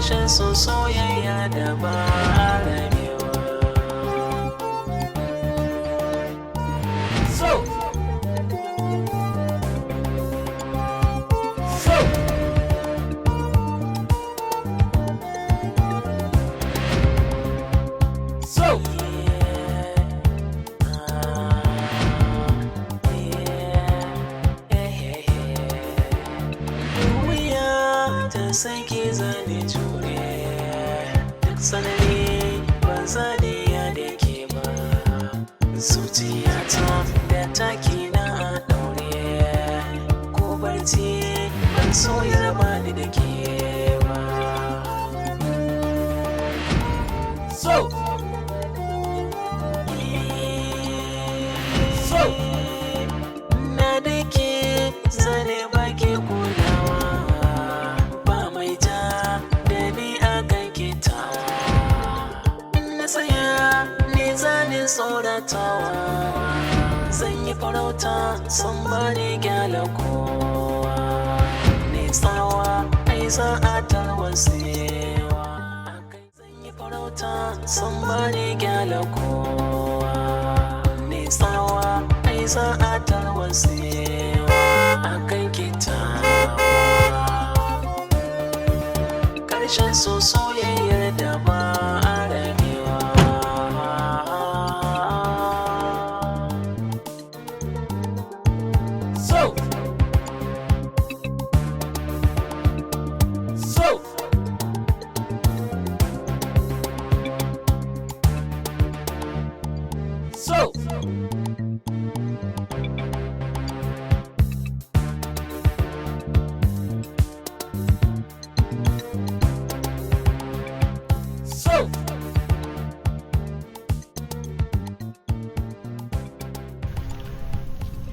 Karshen so soyayya da ba a rabewa. So so so Wuya ta sake zane jure duk tsanani ba zane ya dake ba, zuciyata da taki na a daure, ko barci ban so ya raba ni da ke ba. So so na da ke zane baki kulawa, ba mai ja da ni akan kitawa, na tsaya ni zane tsoratawa, zan yi farauta sun bani gyala kowa, ni tsawa ai za a tarwatsewa, zan yi farauta sun bani gyala kowa, ni tsawa ai za a tarwatsewa akan kitawa. Karshen so soyayyar da ba a rabewa. So so so so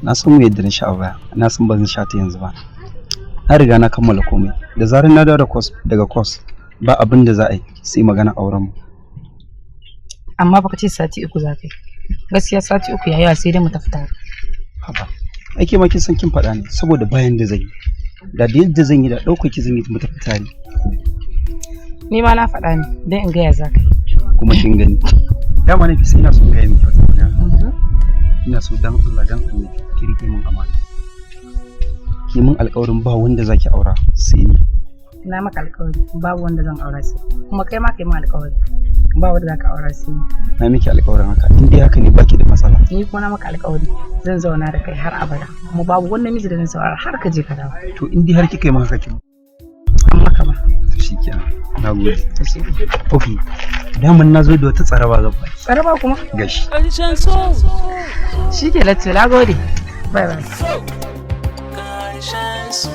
Na san mu yadda na sha a baya, na san ba zan sha ta yanzu ba. Na riga na kammala komai. Da zarar na dawo da course daga course, ba abin da za a yi sai magana auren mu. Amma baka ce sati 3 za ka yi. Gaskiya sati 3 ya yawa, sai dai mu tafi tare. Haba, ai ke ma kin san kin faɗa ne saboda bayan da zan yi. Da yadda zan yi da ɗaukar ki zan yi mu tafi tare. Ni ma na faɗa ne don in gaya za ka yi. Kuma kin gani. Dama na fi sai ina son gaya miki wata magana. Ina so dan Allah dan Annabi ki rike min amana. Ki min alƙawarin ba wanda zaki aura sai ni. Na maka alƙawari babu wanda zan aura sai. Kuma kai ma kai min alƙawari ba wanda za ka aura sai ni. Na miki alƙawarin haka. In dai haka ne baki da matsala. Ni kuma na maka alƙawari zan zauna da kai har abada. Kuma babu wani namiji da zan saurara har ka je ka dawo. To in dai har kika yi min haka kin An maka ba. to shikenan. Na gode. To shi. Okay. Daman na zo da wata tsaraba zan baki. Tsaraba kuma? Gashi. Karshen so Shi ke latto, na gode. Bye bye. Karshen so,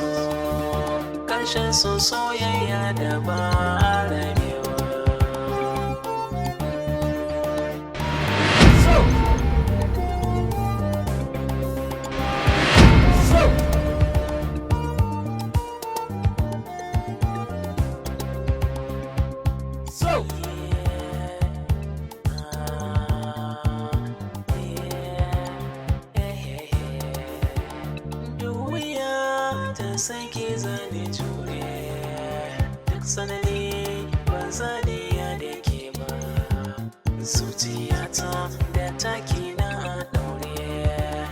karshen so soyayya da ba a rabewa. So so so Duniya ta sake zane jure duk tsanani ba zane ya dake ba, zuciyata da taki na a daure,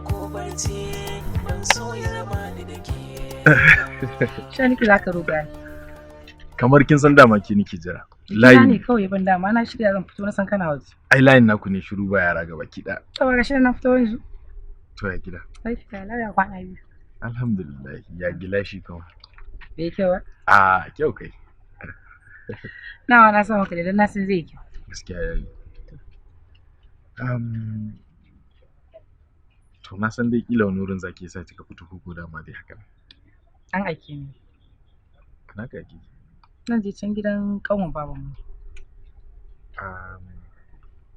ko barci ban so ya raba ni da ke. Sha niki za ka roƙa ni. Kamar kin san dama ke nake jira. Ina ne Layin kawai ban dama na shirya zan fito na san kana waje. ai layin naku ne shiru ba yara gaba ki ɗaya. To ba ga shi na fito yanzu. To ya gida. Lafiya lafiya kwana biyu. Alhamdulillah ya gilashi kuma. Bai kyau ba. A kyau kai. Nawa na sa maka da dan na san zai yi kyau. Gaskiya yayi. To na san dai kila wani wurin zaki sa kika fito ko dama dai haka. An aike ni. Na ka ki. Nan je can gidan ƙanwar babanmu. Um,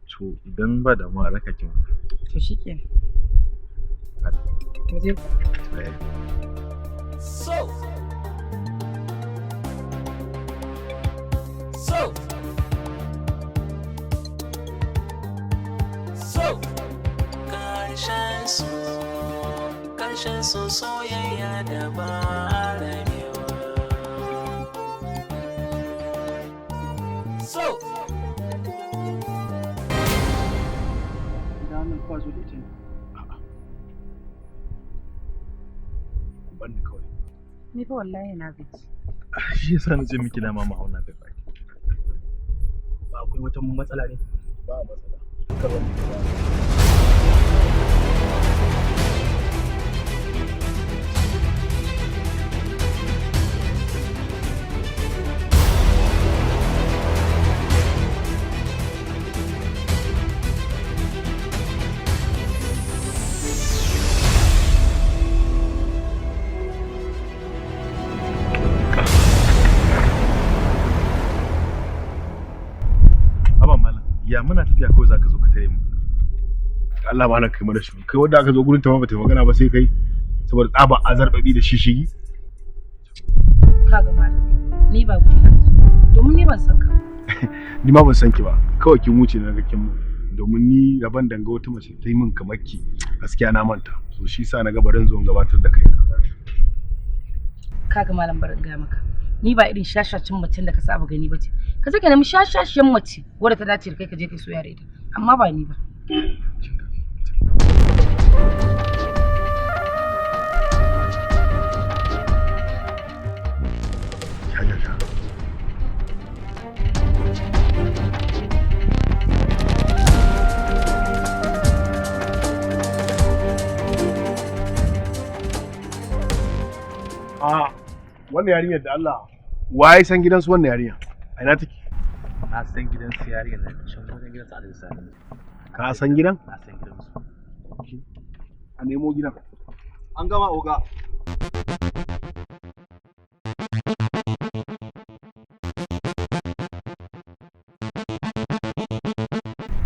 to idan ba damuwa a raka ki. To shikenan. Mu je. To yayi. So so so karshen so, karshen so soyayya da ba a rabewa. Ko zo da ita ne? A'a. Ku bar ni kawai. Ni fa wallahi na gaji. Shi yasa na ce miki dama mu hauna da baki. Ba akwai wata matsala ne? Ba matsala. Kar wanda ya ba. Haba malam, ya muna tafiya kawai zaka zo ka tare mu. Allah ma kai mana shi. Kai wanda aka zo gurin ta ma bata yi magana ba sai kai saboda tsaba azarbabi da shishigi. Ka ga malam, ni ba guri na zo. Domin ni ban san ka ba. Ni ma ban san ki ba. Kawai kin wuce na ga kin mun. Domin ni rabon danga wata mace ta yi min kamar ki. Gaskiya na manta. So shi sa na ga barin zo in gabatar da kai. Ka ga malam, bari in gaya maka. Ni ba irin shashashin macen da ka saba gani ba ce. Ka je ka nemi shashashin mace wadda ta dace da kai, ka je kai soyayya da ita. Amma ba ni ba. Sha sha sha. A wannan yarinyar da Allah waye san gidansu wannan yarinya? A ina take? Na san gidan su yarinyar nan, can wajen gidan su Alhaji Sani. Ka san gidan? Na san gidan su. A nemo gidan. An gama, oga.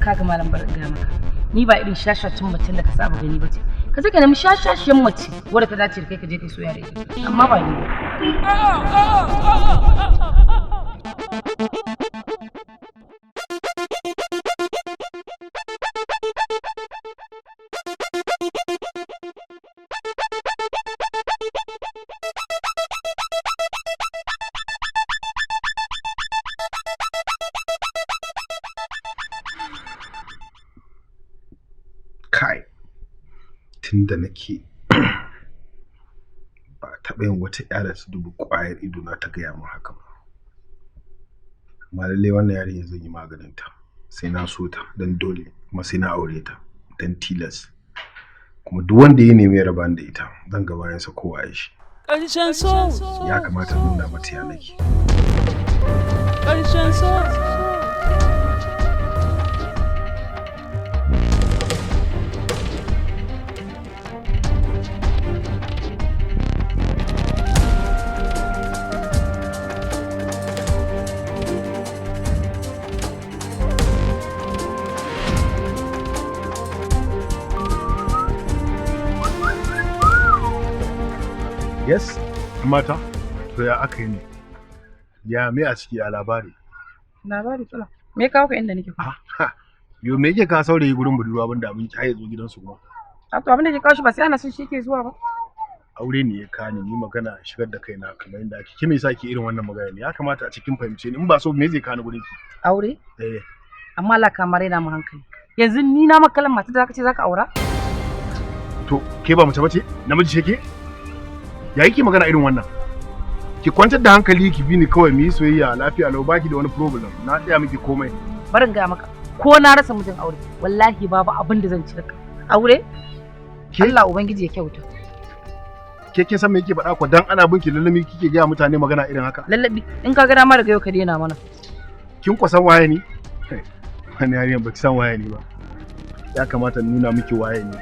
Ka ga malam, bari in gaya maka. Ni ba irin shashashin macen da ka saba gani ba ce. Ka je ka nemi shashashin mace wadda ta dace da kai, ka je kai soyayya da ita. Amma ba ni ba. Kai, tun da nake ba a taɓa yin wata ƴa da ta dubi ƙwayar ido na ta gaya min haka ba. Amma lallai wannan yarinyar zan yi maganin ta. Sai na so ta don dole, kuma sai na aure ta don tilas. Kuma duk wanda ya nemi ya raba ni da ita zan ga bayansa kowa ya shi. Ƙarshen so. Ya kamata in nuna mata ya nake. Ƙarshen so. Yes, mata, to ya aka yi ne? Ya me a ciki a labari? Labari kula. Me ya kawo ka inda nake kuma? Ha, yo me yake ka saurayi gurin budurwa banda abinci har ya zo gidansu kuma? A to, abin da ke kawo shi ba sai ana son shi ke zuwa ba. Aure ne ya kani ni magana shigar da kaina kamar yadda ake. Ke me yasa ke irin wannan magana ne? Ya kamata a cikin fahimce ni, in ba so me zai kani gurin ki? Aure? Eh. Amma Allah ka mare na mu hankali. Yanzu ni na makalan mata da zaka ce zaka aura? To ke ba mace bace? Namiji ce ke? Ya yake magana irin wannan? Ki kwantar da hankali, ki bi ni kawai mu yi soyayya lafiya lau, baki da wani problem. Na tsaya miki komai. Bari in gaya maka. Ko na rasa mijin aure, wallahi babu abin da zan ci ka. Aure? Ke? Allah Ubangiji ya kyauta. Ke kin san me yake faɗa ko dan ana binki lallami kike gaya mutane magana irin haka? Lallabi, in ka ga dama daga yau ka daina mana. Kin kwa san waye ni? Wani yarinyar ba ki san waye ni ba. Ya kamata in nuna miki waye ni.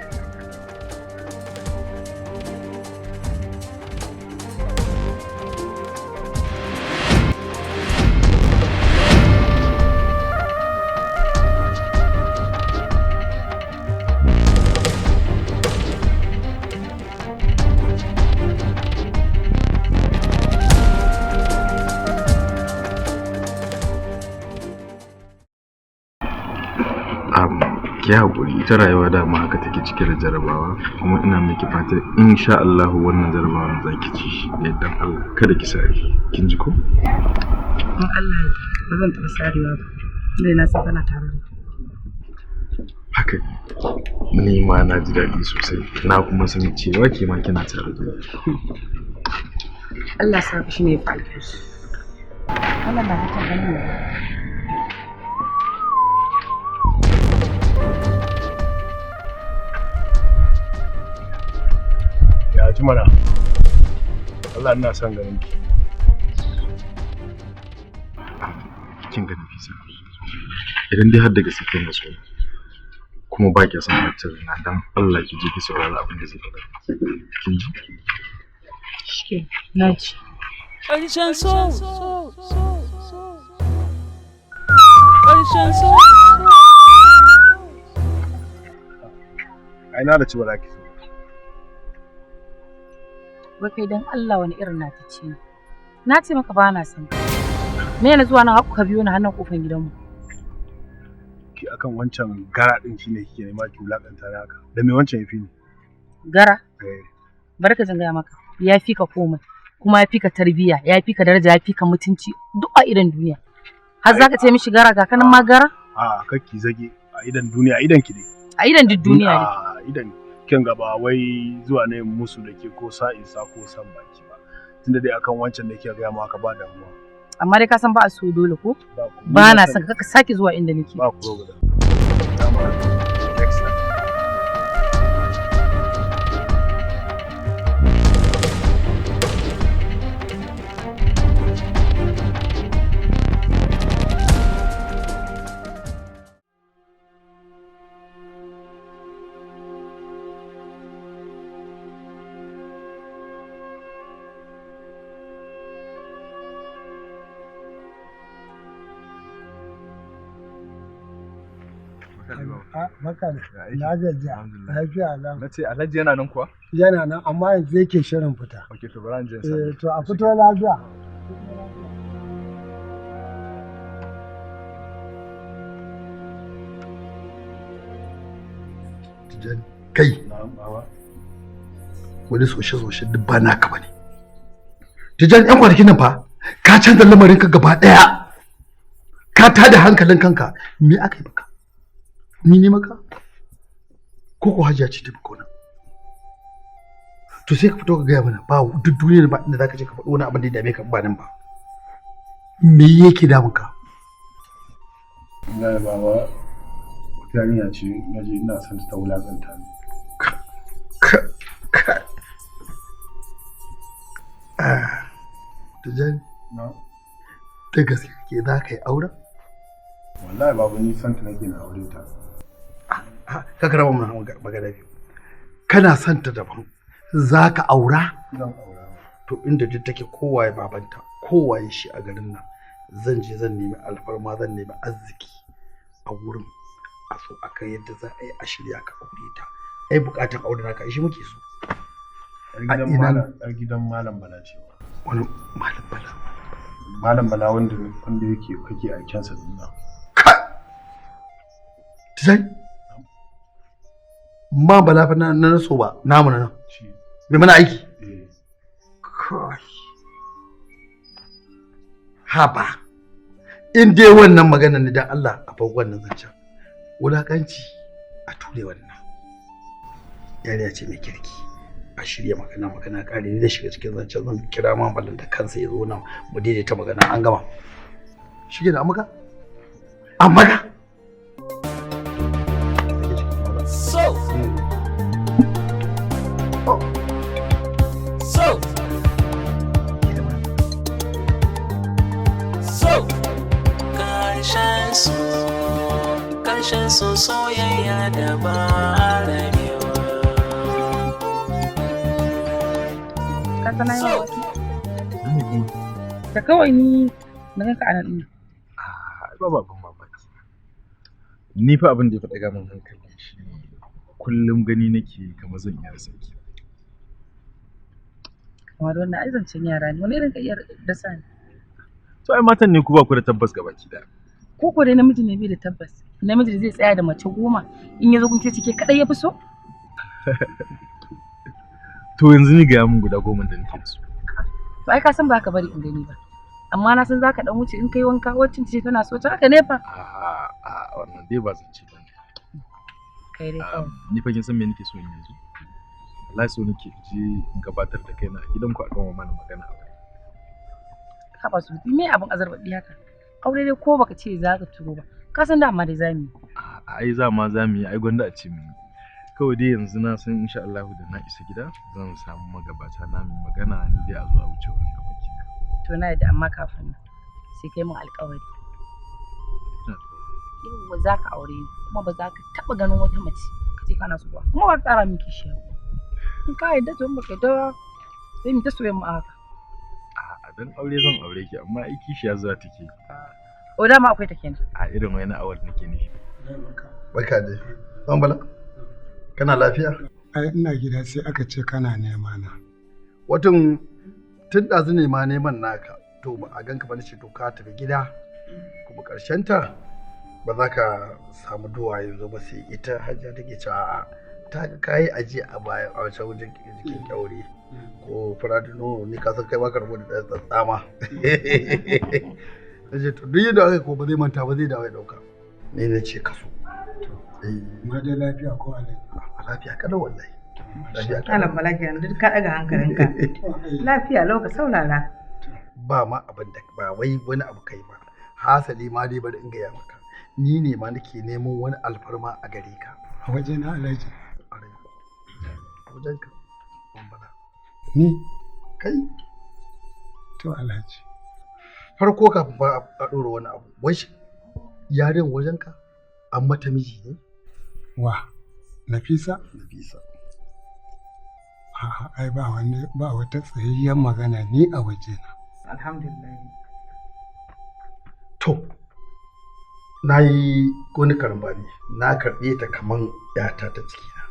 Ki haƙuri, ita rayuwa dama haka take cike da jarabawa, kuma ina miki fatan insha Allah wannan jarabawan za ki ci shi da yardan Allah. Kada ki sare, kin ji ko? In Allah ya yarda, ba zan taɓa sarewa ba. Dai na san kana tare da ni. Haka ne. Ni ma na ji daɗi sosai, na kuma san cewa ke ma kina tare da ni. Allah sa shi ne fa alheri. Wannan na ta ganin ne. Ya ji mana. Allah ina son ganin ki. Kin ga Nafisa, idan dai har da gaske kina so kuma ba ki son bacin raina, dan Allah ki je ki saurari abin da zai faɗa. Kin ji? Shike, na ji. Ƙarshen so, ƙarshen so. Ai na da ci ba za ki so. Wai kai dan Allah wani irin na ta ce ni. Na ce maka ba na son ka. Me yana zuwa nan haku ka biyo ni hannun kofar gidanmu. Ki akan wancan gara din shine kike nema ki wulakanta ni haka. Da me wancan yafi ni? Gara, Eh. bari ka gaya maka. Ya fi ka komai. Kuma ya fi ka tarbiyya, ya fi ka daraja, ya fi ka mutunci duk a idan duniya. Har zaka ce mishi gara ga kanan ma gara? A kakki zage a idan duniya, a idan ki dai. A idan duk duniya ne. A idan kin ga ba wai zuwa ne musu da ke ko sa'in sa ko san baki ba. Tunda dai akan wancan da kike gaya ma haka ba damuwa. Amma dai ka san ba a so dole ko? Ba ku. Ba na son ka sake zuwa inda nake. Ba problem. Dama. Next time. Barka da na gajiya, lafiya lau. Na ce Alhaji yana nan kuwa? Yana nan amma yanzu yake shirin fita. Ok, to bari in je in Eh, same shi. to a fito lafiya. Tijjani, kai Na'am baba. wani soshe-soshe duk ba naka bane. Tijjani, yan kwanakin nan fa ka canza lamarin ka gaba daya. Ka tada hankalin kanka, me aka yi maka? Ni ne maka? Ko ko hajiya ce ta bi kona? To sai ka fito ka gaya mana ba duk duniyar ba inda zaka je ka faɗo wani abin da ya dame ka ba nan ba. Me yake damun ka? Wallahi baba, wata yarinya ce na je ina son ta wulakanta ni. Ka ka Ah, Tijjani, Na. da gaske kake za ka yi auren? Wallahi baba ni son ta nake na aure ta. Ka karaba mana magana biyu. Kana son ta daban, za ka aura? Zan aura. To inda duk take kowaye babanta, kowaye shi a garin nan, zan je zan nemi alfarma, zan nemi arziki a wurin a so a kai yadda za a yi a shirya ka aure ta. Ai bukatan aure naka shi muke so. Yar A gidan ina- malam, yar gidan malam Bala ce. Wani malam Bala. Malam Bala wanda wanda yake kake aikensa din nan. Tijani? Ma Bala fa na so ba, namu na nan. Shi. Bai mana aiki. Eh. Kai. Haba. In dai wannan magana ne dan Allah a bar wannan zancen. Wulakanci a ture wannan. Yariya ce mai kirki. A shirya magana magana kare ni da shiga cikin zancen zan kira man ballan da kansa ya zo nan mu daidaita magana an gama. Shige da amaka? Amaka? So. So. So. Ƙarshen so, ƙarshen so soyayya da ba a rabewa. Ka san na yi mamaki? Da kawai ni na ganka a nan ɗin. Ai babu abin mamaki. Ni fa abin da ya fi ɗaga min hankali shi kullum gani nake kamar zan iya rasa ki. Kamar wannan ai zancen yara ne, wani irin ka iya dasa ne. To ai matan ne ku ba ku da tabbas gabaki ɗaya. Ko ko dai namiji ne bai da tabbas. Namiji da zai tsaya da mace 10 in ya zo kun ce cike kadai ya fi so? To yanzu ni gaya min guda 10 da nake da su. To ai ka san ba ka bari in gani ba. Amma na san zaka dan wuce in kai wanka wacce ce tana so ta haka ne fa. A wannan dai ba zance ba ne. Kai dai kawai. Ni fa kin san me nake so in yanzu? Wallahi so nake je in gabatar da kaina a gidanku a gama mana magana aure. Haba su me abin azarbaɗi haka? Aure dai ko baka ce za ka turo ba. Ka san dama dai zamu yi. Ai za ma za mu yi, ai gwanda a ce mu yi. Kawai dai yanzu na san insha Allah da na isa gida zan samu magabata na mu magana, ni dai a zo a wuce wurin gaba ki. To na yadda, amma kafin nan sai kai min alƙawari. Yawwa, za ka aure ni kuma ba za ka taɓa ganin wata mace ka ce kana so ba, kuma ba ka ƙara min kishiya ba. In ka yarda to, in baka yarda ba sai mu ta soyayya mu a haka. A dan aure zan aure ki, amma ai kishiya zuwa take. O, dama akwai ta kenan. A irin wani awal nake nufi. Barka dai. Ɗan Bala, kana lafiya? Ai ina gida sai aka ce kana nema na. Watan tun ɗazu ne ma neman naka, to ba a ganka ba, nace to ka tafi gida. Kuma ta ba za ka samu duwa yanzu ba, sai ita Hajiya take cewa a'a, ta ga kayi ajiya a baya a wancan wajen jikin kyaure ko fura da nono ne, ka san kai baka rabu da ɗan tsama. Nace to duk yadda aka yi ko ba zai manta ba, zai dawo ya ɗauka. Ni na ce kaso. Ma dai lafiya ko, Alhaji? Lafiya kalau wallahi. Lafiya kalau. Malam Bala kenan, duk ka ɗaga hankalinka. Lafiya lau, ka saurara. Ba ma abin da ba wai wani abu kai ba, hasali ma dai bari in gaya maka, ni ne ma nake neman wani alfarma a gare ka. A waje na, Alhaji? A wajen ka, Bala. Ni? Kai. To, Alhaji. Farko kafin ba a ɗora wani abu, wai shi yaren wajen ka an mata miji ne? Wa? Nafisa? Nafisa. A'a, ai ba wani, ba wata tsayayyen magana ni a wajena. Alhamdulillah. To, na yi wani karambani, na karɓe ta kaman ‘yata ta cikina.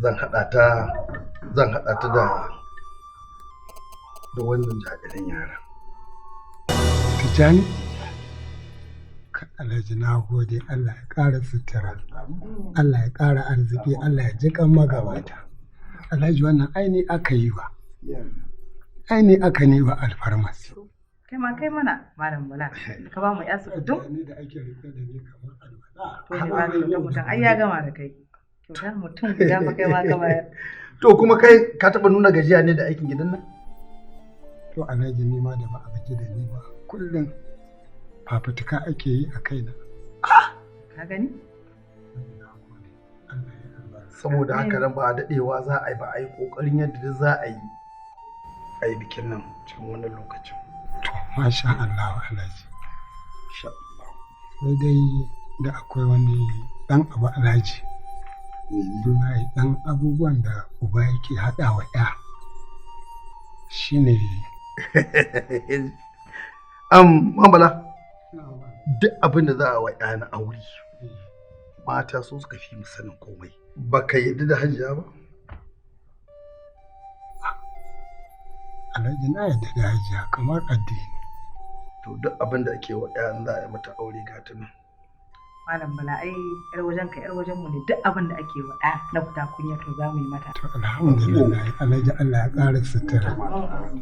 Zan haɗa ta da wannan jaririn yaran. Tijjani? Ka Alhaji, na gode, Allah ya ƙara sutura. Allah ya ƙara arziki, Allah ya ji kan magabata. Alhaji, wannan aini aka yi wa. Aini aka ne wa alfarmas. Kai ma kai mana, Malam Bala. Ka ba mu ya su kutum. Ni da ake rike da ni kamar alwala. To ne ba kyautar mutum ai ya gama da kai. Kyautar mutum guda fa kai ma ka bayar. To kuma kai ka taɓa nuna gajiya ne da aikin gidan nan? To Alhaji, ni ma da ba a gaji da ni ba. Kullum fafutuka ake yi a kaina. Ka gani? Saboda haka nan ba a daɗewa za a yi ba, a yi ƙoƙarin yadda duk za a yi bikin nan cikin wannan lokacin. To masha Allah, Alhaji. Insha Allah. Sai dai da akwai wani ɗan abu, Alhaji. Wallahi ɗan abubuwan da uba yake haɗa wa ‘ya shine. Mambala, duk abin da za a wa ‘ya na aure, mata su suka fi mu sanin komai. Baka yarda da Hajiya ba? Alhaji, na yarda da Hajiya kamar addini. To duk abin da ake wa ‘ya in za a yi mata aure, ga ta nan. Malam Bala, ai yar wajen ka yar wajen mu ne, duk abin da ake wa ɗa na fita kunya to za mu yi mata. To alhamdulillah, Alhaji, Allah ya ƙara sutura.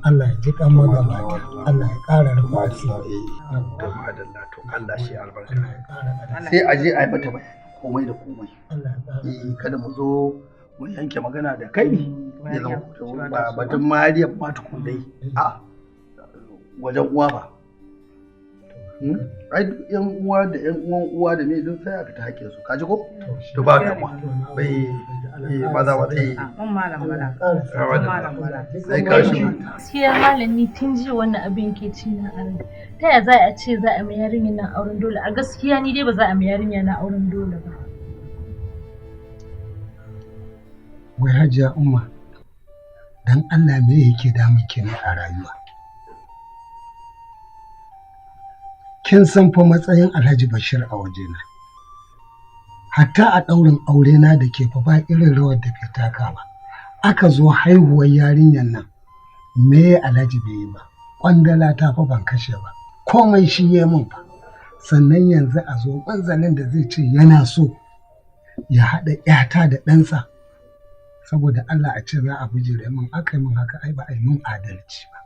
Allah ya ji kan magabata. Allah ya ƙara rufa asiri. To madalla, to Allah shi albarka. Sai a je a yi mata bayani komai da komai. Eh, kada mu zo mu yanke magana da kai ya zama ba batun mariyar ma tukun dai. A wajen uwa ba. Ai duk yan uwa da yan uwan uwa da me duk sai a fita hakkin su, kaji ko? To ba damuwa, bai eh ba za ba eh. Mun Malam Bala. Malam Bala. Sai ka shi. Gaskiya malam, ni tun jiya wannan abin ke ci na a rai. Ta ya za a ce za a mai yarinyar nan auren dole? A gaskiya ni dai ba za a mai yarinya na auren dole ba. Wai Hajiya Umma, dan Allah me yake damun ki ne a rayuwa? Kin san fa matsayin Alhaji Bashir a wajena. Hatta a ɗaurin aure na da ke fa ba irin rawar da bai taka ba. Aka zo haihuwar yarinyar nan, me Alhaji bai yi ba? Ƙwandala ta fa ban kashe ba. Komai shi ya min fa. Sannan yanzu a zo manzalin da zai ce yana so ya haɗa ‘yata da ɗansa. Saboda Allah a ce za a bijire min, aka yi min haka ai ba a yi min adalci ba.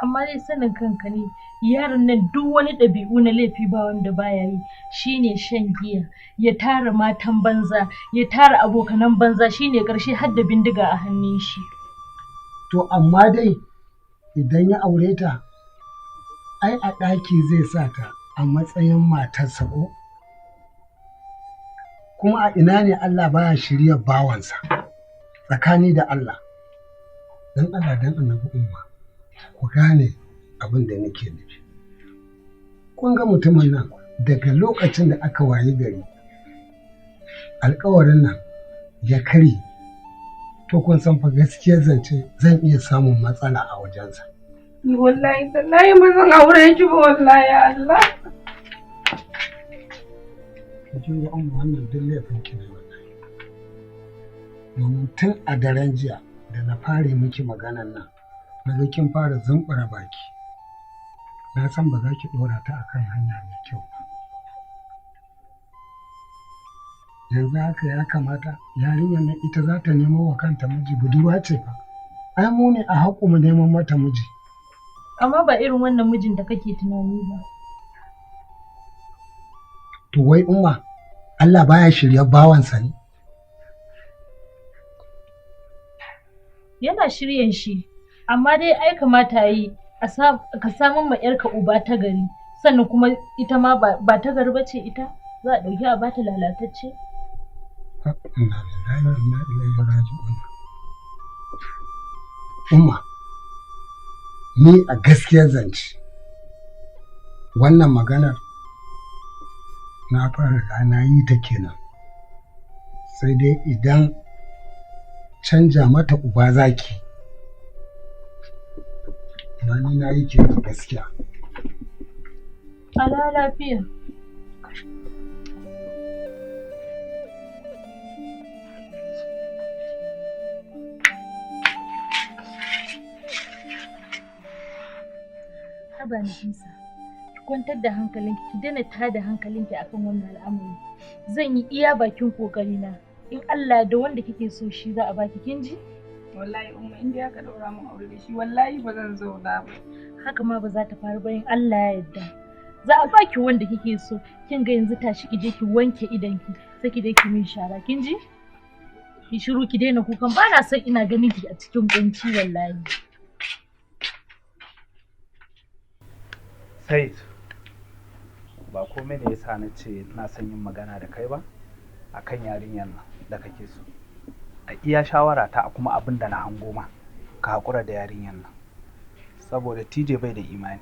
Amma dai sanin kanka ne, yaron nan duk wani ɗabi'u na laifi ba wanda baya yi, shine shan giya, ya tara matan banza, ya tara abokanan banza, shine ƙarshe har da bindiga a hannun shi. To amma dai idan ya aure ta, ai a ɗaki zai sa ta a matsayin matarsa ko? Kuma a ina ne Allah baya shirya bawansa tsakani da Allah. Dan Allah dan Annabi Umma, ku gane abin da nake nufi. Kun ga mutumin nan daga lokacin da aka wayi gari, alkawarin nan ya karye, to kun san fa gaskiyar zance zan iya samun matsala a wajensa. Wallahi tallahi ba zan aure shi ba wallahi Allah. Kin ga Umma, wannan duk laifin ki ne wallahi. Domin tun a daren jiya da na fare miki maganan nan, na ga kin fara zumbura baki. Na san ba za ki ɗora ta akan hanya mai kyau ba. Yanzu haka ya kamata yarinyar nan ita za ta nemo wa kanta miji, budurwa ce fa. Ai mu ne a haƙu mu neman mata miji. Amma ba irin wannan mijin da kake tunani ba. To wai Umma, Allah baya shirya bawansa ne? Yana shiryen shi, amma dai ai kamata yi ka samun ma 'yarka uba ta gari, sannan kuma ita ma ba ta gari ba ce ita, za a ɗauki a bata lalatacce. Inna lillahi wa inna ilaihi raji'un. Umma, ni a gaskiyar zance, wannan maganar na fara riga na yi ta kenan. Sai dai idan canja mata uba zaki. Amma ni na yi kenan gaskiya. Ala lafiya. Haba Nafisa, ki kwantar da hankalinki, ki daina tada hankalinki akan wannan al'amari. Zan yi iya bakin kokarina. In Allah da wanda kike so shi za a baki, kin ji? Wallahi Umma, in dai aka ɗaura min aure da shi wallahi ba zan zauna ba. Haka ma ba za ta faru ba in Allah ya yarda. Za a baki wanda kike so. Kin ga yanzu tashi ki je ki wanke idonki, sai ki je ki min shara, kin ji? Ki shiru ki daina kukan, ba na son ina ganin ki a cikin kunci wallahi. Said, ba komai ne yasa na ce na son yin magana da kai ba akan yarinyar nan da kake so. A iya shawara ta kuma abin da na hango ma, ka haƙura da yarinyar nan. Saboda TJ bai da imani.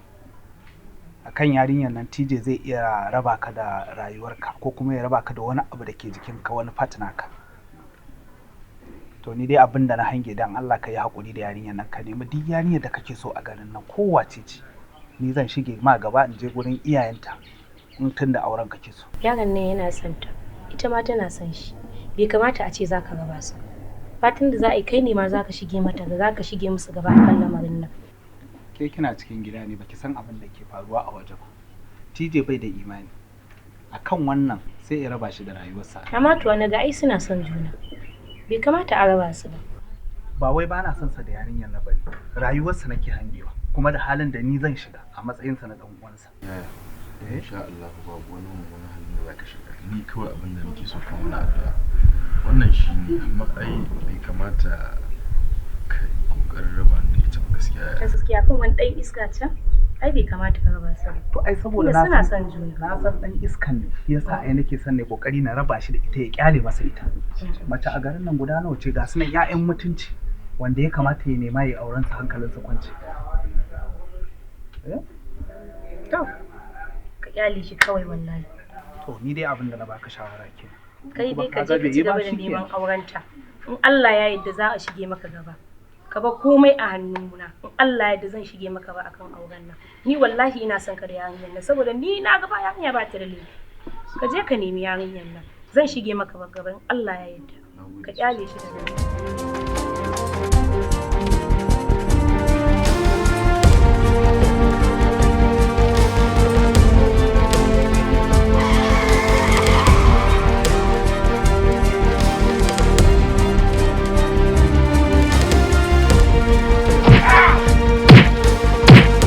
Akan yarinyar nan TJ zai iya raba ka da rayuwarka ko kuma ya raba ka da wani abu da ke jikinka, wani part naka. To ni dai abin da na hange, dan Allah ka yi haƙuri da yarinyar nan, ka nemi duk yarinyar da kake so a garin nan kowace ce. Ni zan shige ma gaba in je gurin iyayenta in tun da auren kake so. Yaron nan yana son ta, ita ma tana son shi. Bai kamata a ce za ka raba su. Fatan da za a yi kai ne ma za ka shige mata, za ka shige musu gaba akan lamarin nan. Ke kina cikin gida ne baki san abin da ke faruwa a waje ba. TJ bai da imani. Akan wannan sai ya raba shi da rayuwarsa. Amma to na ga ai suna son juna. Bai kamata a raba su ba. Ba wai ba na son sa da yarinyar na bane. Rayuwarsa nake hangewa kuma da halin da ni zan shiga a matsayinsa na dan uwansa. Yaya, insha Allah babu wani mummunan halin da zaka shiga. Ni kawai abin da nake so ka mana addu'a. Wannan shine, amma ai bai kamata ka yi kokarin raba ni da ita ba gaskiya. Ta gaskiya kan wani ɗan iska can, ai bai kamata ka raba su ba. To ai saboda Tunda na suna san son juna. Na san dan iskan ne shi yasa ai nake son ne kokari na raba shi da ita ya kyale masa ita. Mace a garin nan guda nawa ce, ga su nan ƴaƴan mutunci wanda ya kamata ya nema ya auren sa hankalinsa kwance. To, ka kyale shi kawai wallahi. To ni dai abin da na baka shawara kenan. Kai Kuma dai ka ka ga je ka bai ci yi ba, gaba da shikenan. neman aurenta. In Allah ya yarda za a shige maka gaba. Ka bar komai a hannuna. In Allah ya yarda zan shige maka ba akan auren nan. Ni wallahi ina son ka da yarinyar nan saboda ni na ga ba yarinya ba ta da laifi. Ka je ka nemi yarinyar nan. Zan shige maka ba gaba in Allah ya yarda. Ka kyale shi da nan. Ah!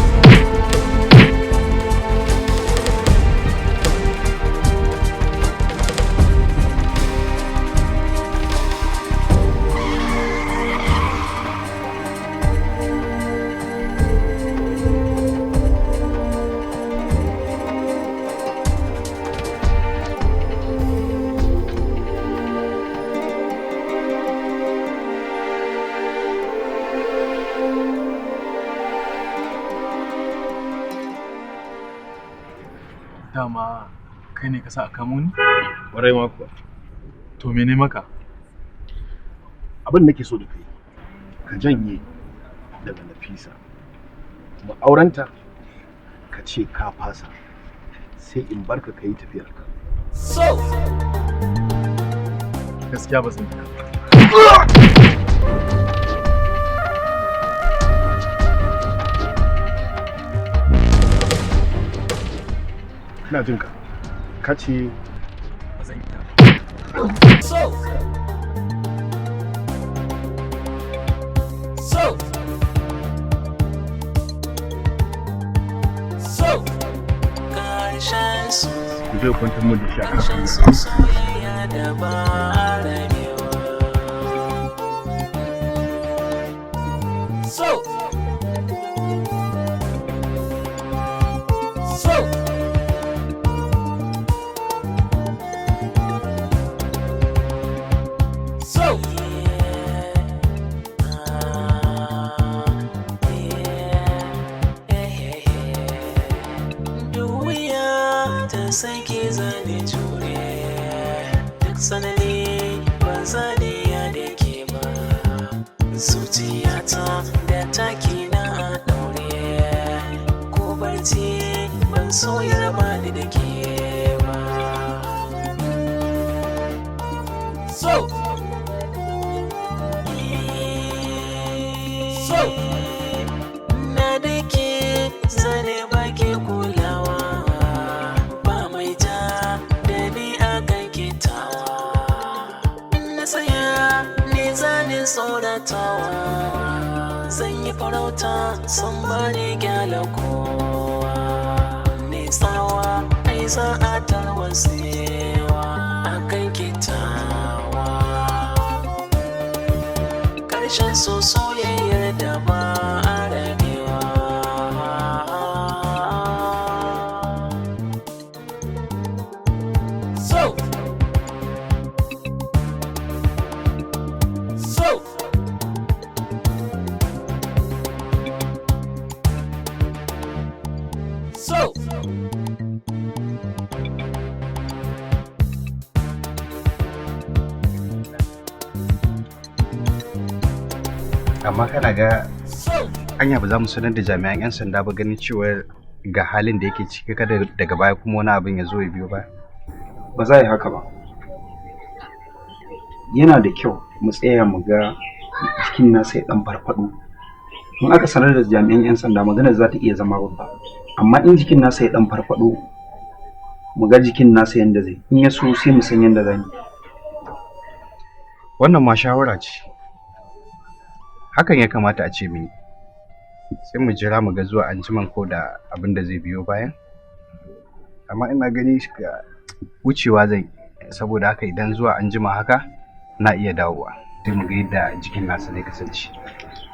Dama kai ne ka sa a kamo ni? Ƙwarai ma kuwa. To mene maka? Abin nake so da kai, ka janye daga Nafisa. Kuma aurenta ka ce ka fasa, sai in barka ka yi tafiyarka. So. Gaskiya ba zan iya. Ina jin ka. Ka ce ba zan iya. So. So. So. Karshen su. Ku je kwantar mu da shi a Karshen su soyayya da ba a rabewa. So. So. So. Duniya ta sake zane jure duk sanani ban zane ya da ke ba zuciyata da taki na daure ko barci ban so ya raba ni da ke ba. So. So. Na da ke zane baki kulawa ba mai ja da ni a kan kitawa na tsaya ni zane tsoratawa zan yi farauta sun bani gyala kowa ni tsawa ai za a tarwatsewa a kan kitawa karshen so soyayyar da ba a rabewa. So. So. So. Amma kana ga anya ba za mu sanar da jami'an 'yan sanda ba ganin cewa ga halin da yake ciki, kada daga baya kuma wani abin ya zo ya biyo baya. Ba za a yi haka ba. Yana da kyau mu tsaya mu ga jikin nasa ya dan farfado. In aka sanar da jami'an 'yan sanda maganar za ta iya zama babba. Amma in jikin nasa ya dan farfado, mu ga jikin nasa yanda zai. In ya so sai mu san yanda za mu yi. Wannan ma shawara ce. Hakan ya kamata a ce mu yi. Sai mu jira mu ga zuwa anjiman ko da abin da zai biyo bayan. Amma ina gani wucewa zan yi, saboda haka idan zuwa anjima haka na iya dawowa. Sai mu ga yadda jikin nasa zai kasance.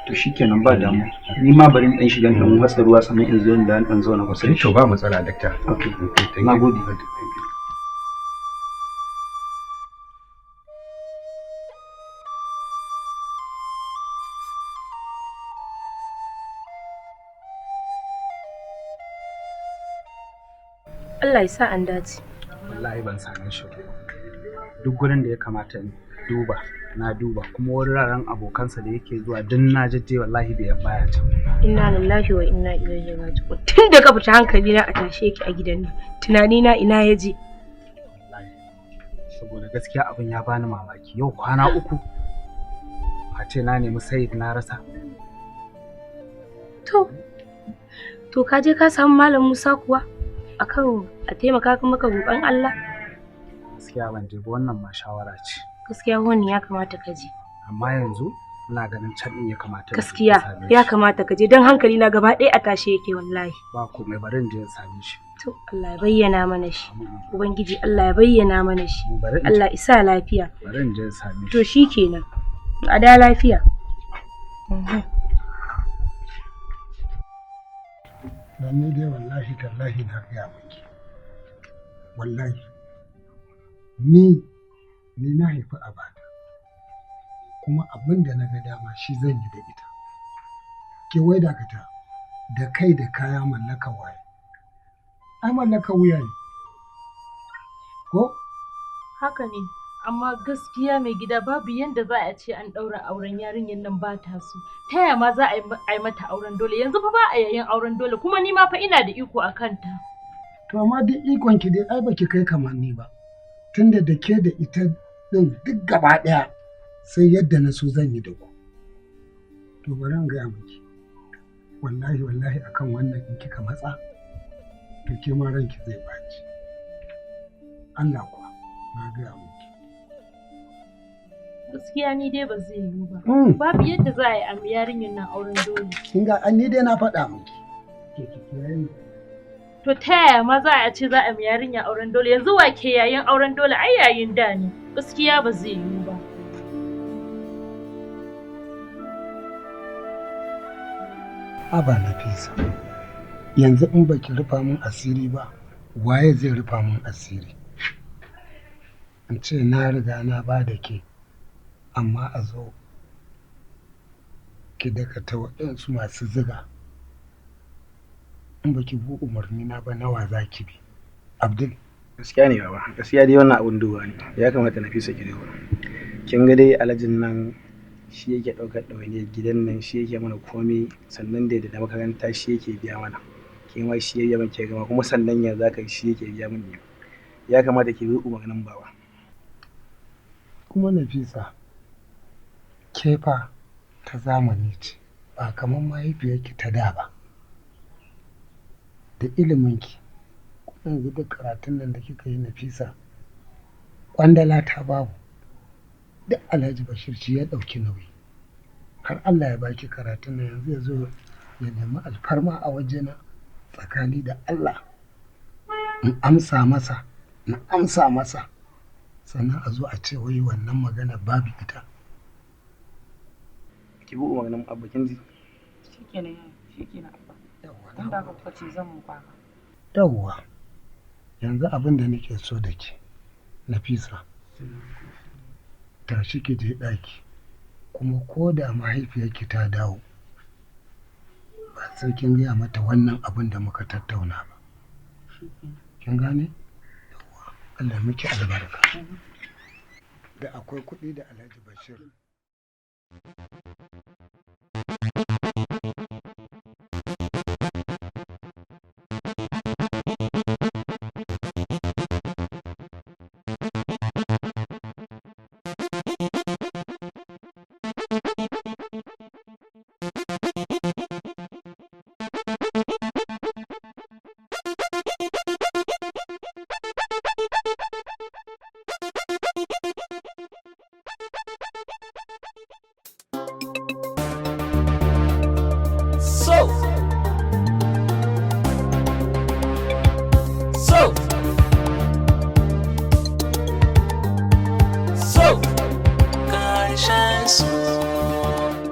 To shikenan ba damu. Ni ma bari in dan shiga in watsa ruwa sannan in zo in da dan zauna kusa da shi. To ba matsala dakta. Okay. Thank you. Nagode. Allah ya sa an dace. Wallahi ban same shi ba. Duk gurin da ya kamata in duba, na duba, kuma wuraren abokansa da yake zuwa duk na jajje wallahi bai baya can. Inna lillahi wa inna ilaihi raji'un. Tun da ka fita hankali na a tashe yake a gidan nan. Tunani na ina ya je. Saboda gaskiya abin ya bani mamaki yau kwana 3 a ce na nemi Sayid na rasa. To ka je ka samu Malam Musa kuwa? Akan a taimaka maka roƙon Allah? Gaskiya ban je ba, wannan ma shawara ce. Gaskiya wannan ya kamata ka je. Amma yanzu ina ganin can din ya kamata. Gaskiya ya kamata ka je don hankali na gaba ɗaya a tashe yake wallahi. Ba komai bari in je in same shi. To Allah ya bayyana mana shi. Ubangiji Allah ya bayyana mana shi. Allah isa lafiya. Bari in je in same shi. To shikenan. A da lafiya. Don ni dai wallahi tallahi na gaya miki. Wallahi. Ni na haifi Abata. Kuma abin da na ga dama shi zan yi da ita. Ke wai dakata da kai da kaya mallaka waye. Ai mallaka wuya ne. Ko? Haka ne, amma gaskiya mai gida, babu yanda za a ce an ɗaura auren yarinyar nan ba ta so. Ta yaya ma za a yi mata auren dole? Yanzu fa ba a yayin auren dole, kuma ni ma fa ina da iko a kanta. To amma duk ikon ki dai ai baki kai kamar ni ba. Tunda da ke da ita din duk gaba ɗaya sai yadda na so zan yi da ku. To bari in gaya miki. Wallahi wallahi, akan wannan in kika matsa, to ke ma ranki zai ɓaci. Allah kuwa, na gaya miki. Gaskiya ni dai ba zai yiwu ba. Babu yadda za a yi a yarinyar nan auren dole. Kin ga an ni dai na faɗa miki. Ke ki kiyaye ni. To ta yaya ma za a ce za a yi yarinya auren dole? Yanzu wa ke yayin auren dole? Ai yayin da ne. Gaskiya ba zai yiwu ba. Haba Nafisa, yanzu in baki rufa min asiri ba, waye zai rufa min asiri? In ce na riga na ba da ke, amma a zo ki dakata waɗansu masu ziga. In baki bi umarni na ba, nawa za ki bi? Abdul. Gaskiya ne baba, gaskiya dai wannan abun duba ne. Ya kamata Nafisa ki duba. Kin ga dai alhajin nan shi yake ɗaukar ɗawainiyar gidan nan, shi yake mana komai, sannan da da makaranta shi yake biya mana. Ke ma shi ya biya mana ke gama, kuma sannan yanzu haka shi yake biya min ne. Ya kamata ki bi umarnin baba. Kuma Nafisa, ke fa ta zamani ce, ba kamar mahaifiyarki ta da ba. Da iliminki, kuma yanzu duk karatun nan da kika yi Nafisa, ƙwandala ta babu. Duk Alhaji Bashir shi ya ɗauki nauyi. Har Allah ya baki karatun nan, yanzu ya zo ya nemi alfarma a wajena tsakani da Allah. In amsa masa, na amsa masa. Sannan a zo a ce wai wannan magana babu ita. Ki bi umarnin abba, kin ji? Shikenan yaya, shikenan abba. Tun da haka kuka ce, zan muku haka. Yawwa, yanzu abin da nake so da ke, Nafisa, tashi ki je ɗaki, kuma ko da mahaifiyarki ta dawo, ba sai kin gaya mata wannan abin da muka tattauna ba. Kin gane? Yawwa, Allah miki albarka. Da akwai kuɗi da Alhaji Bashir. So. So. So. Karshen so,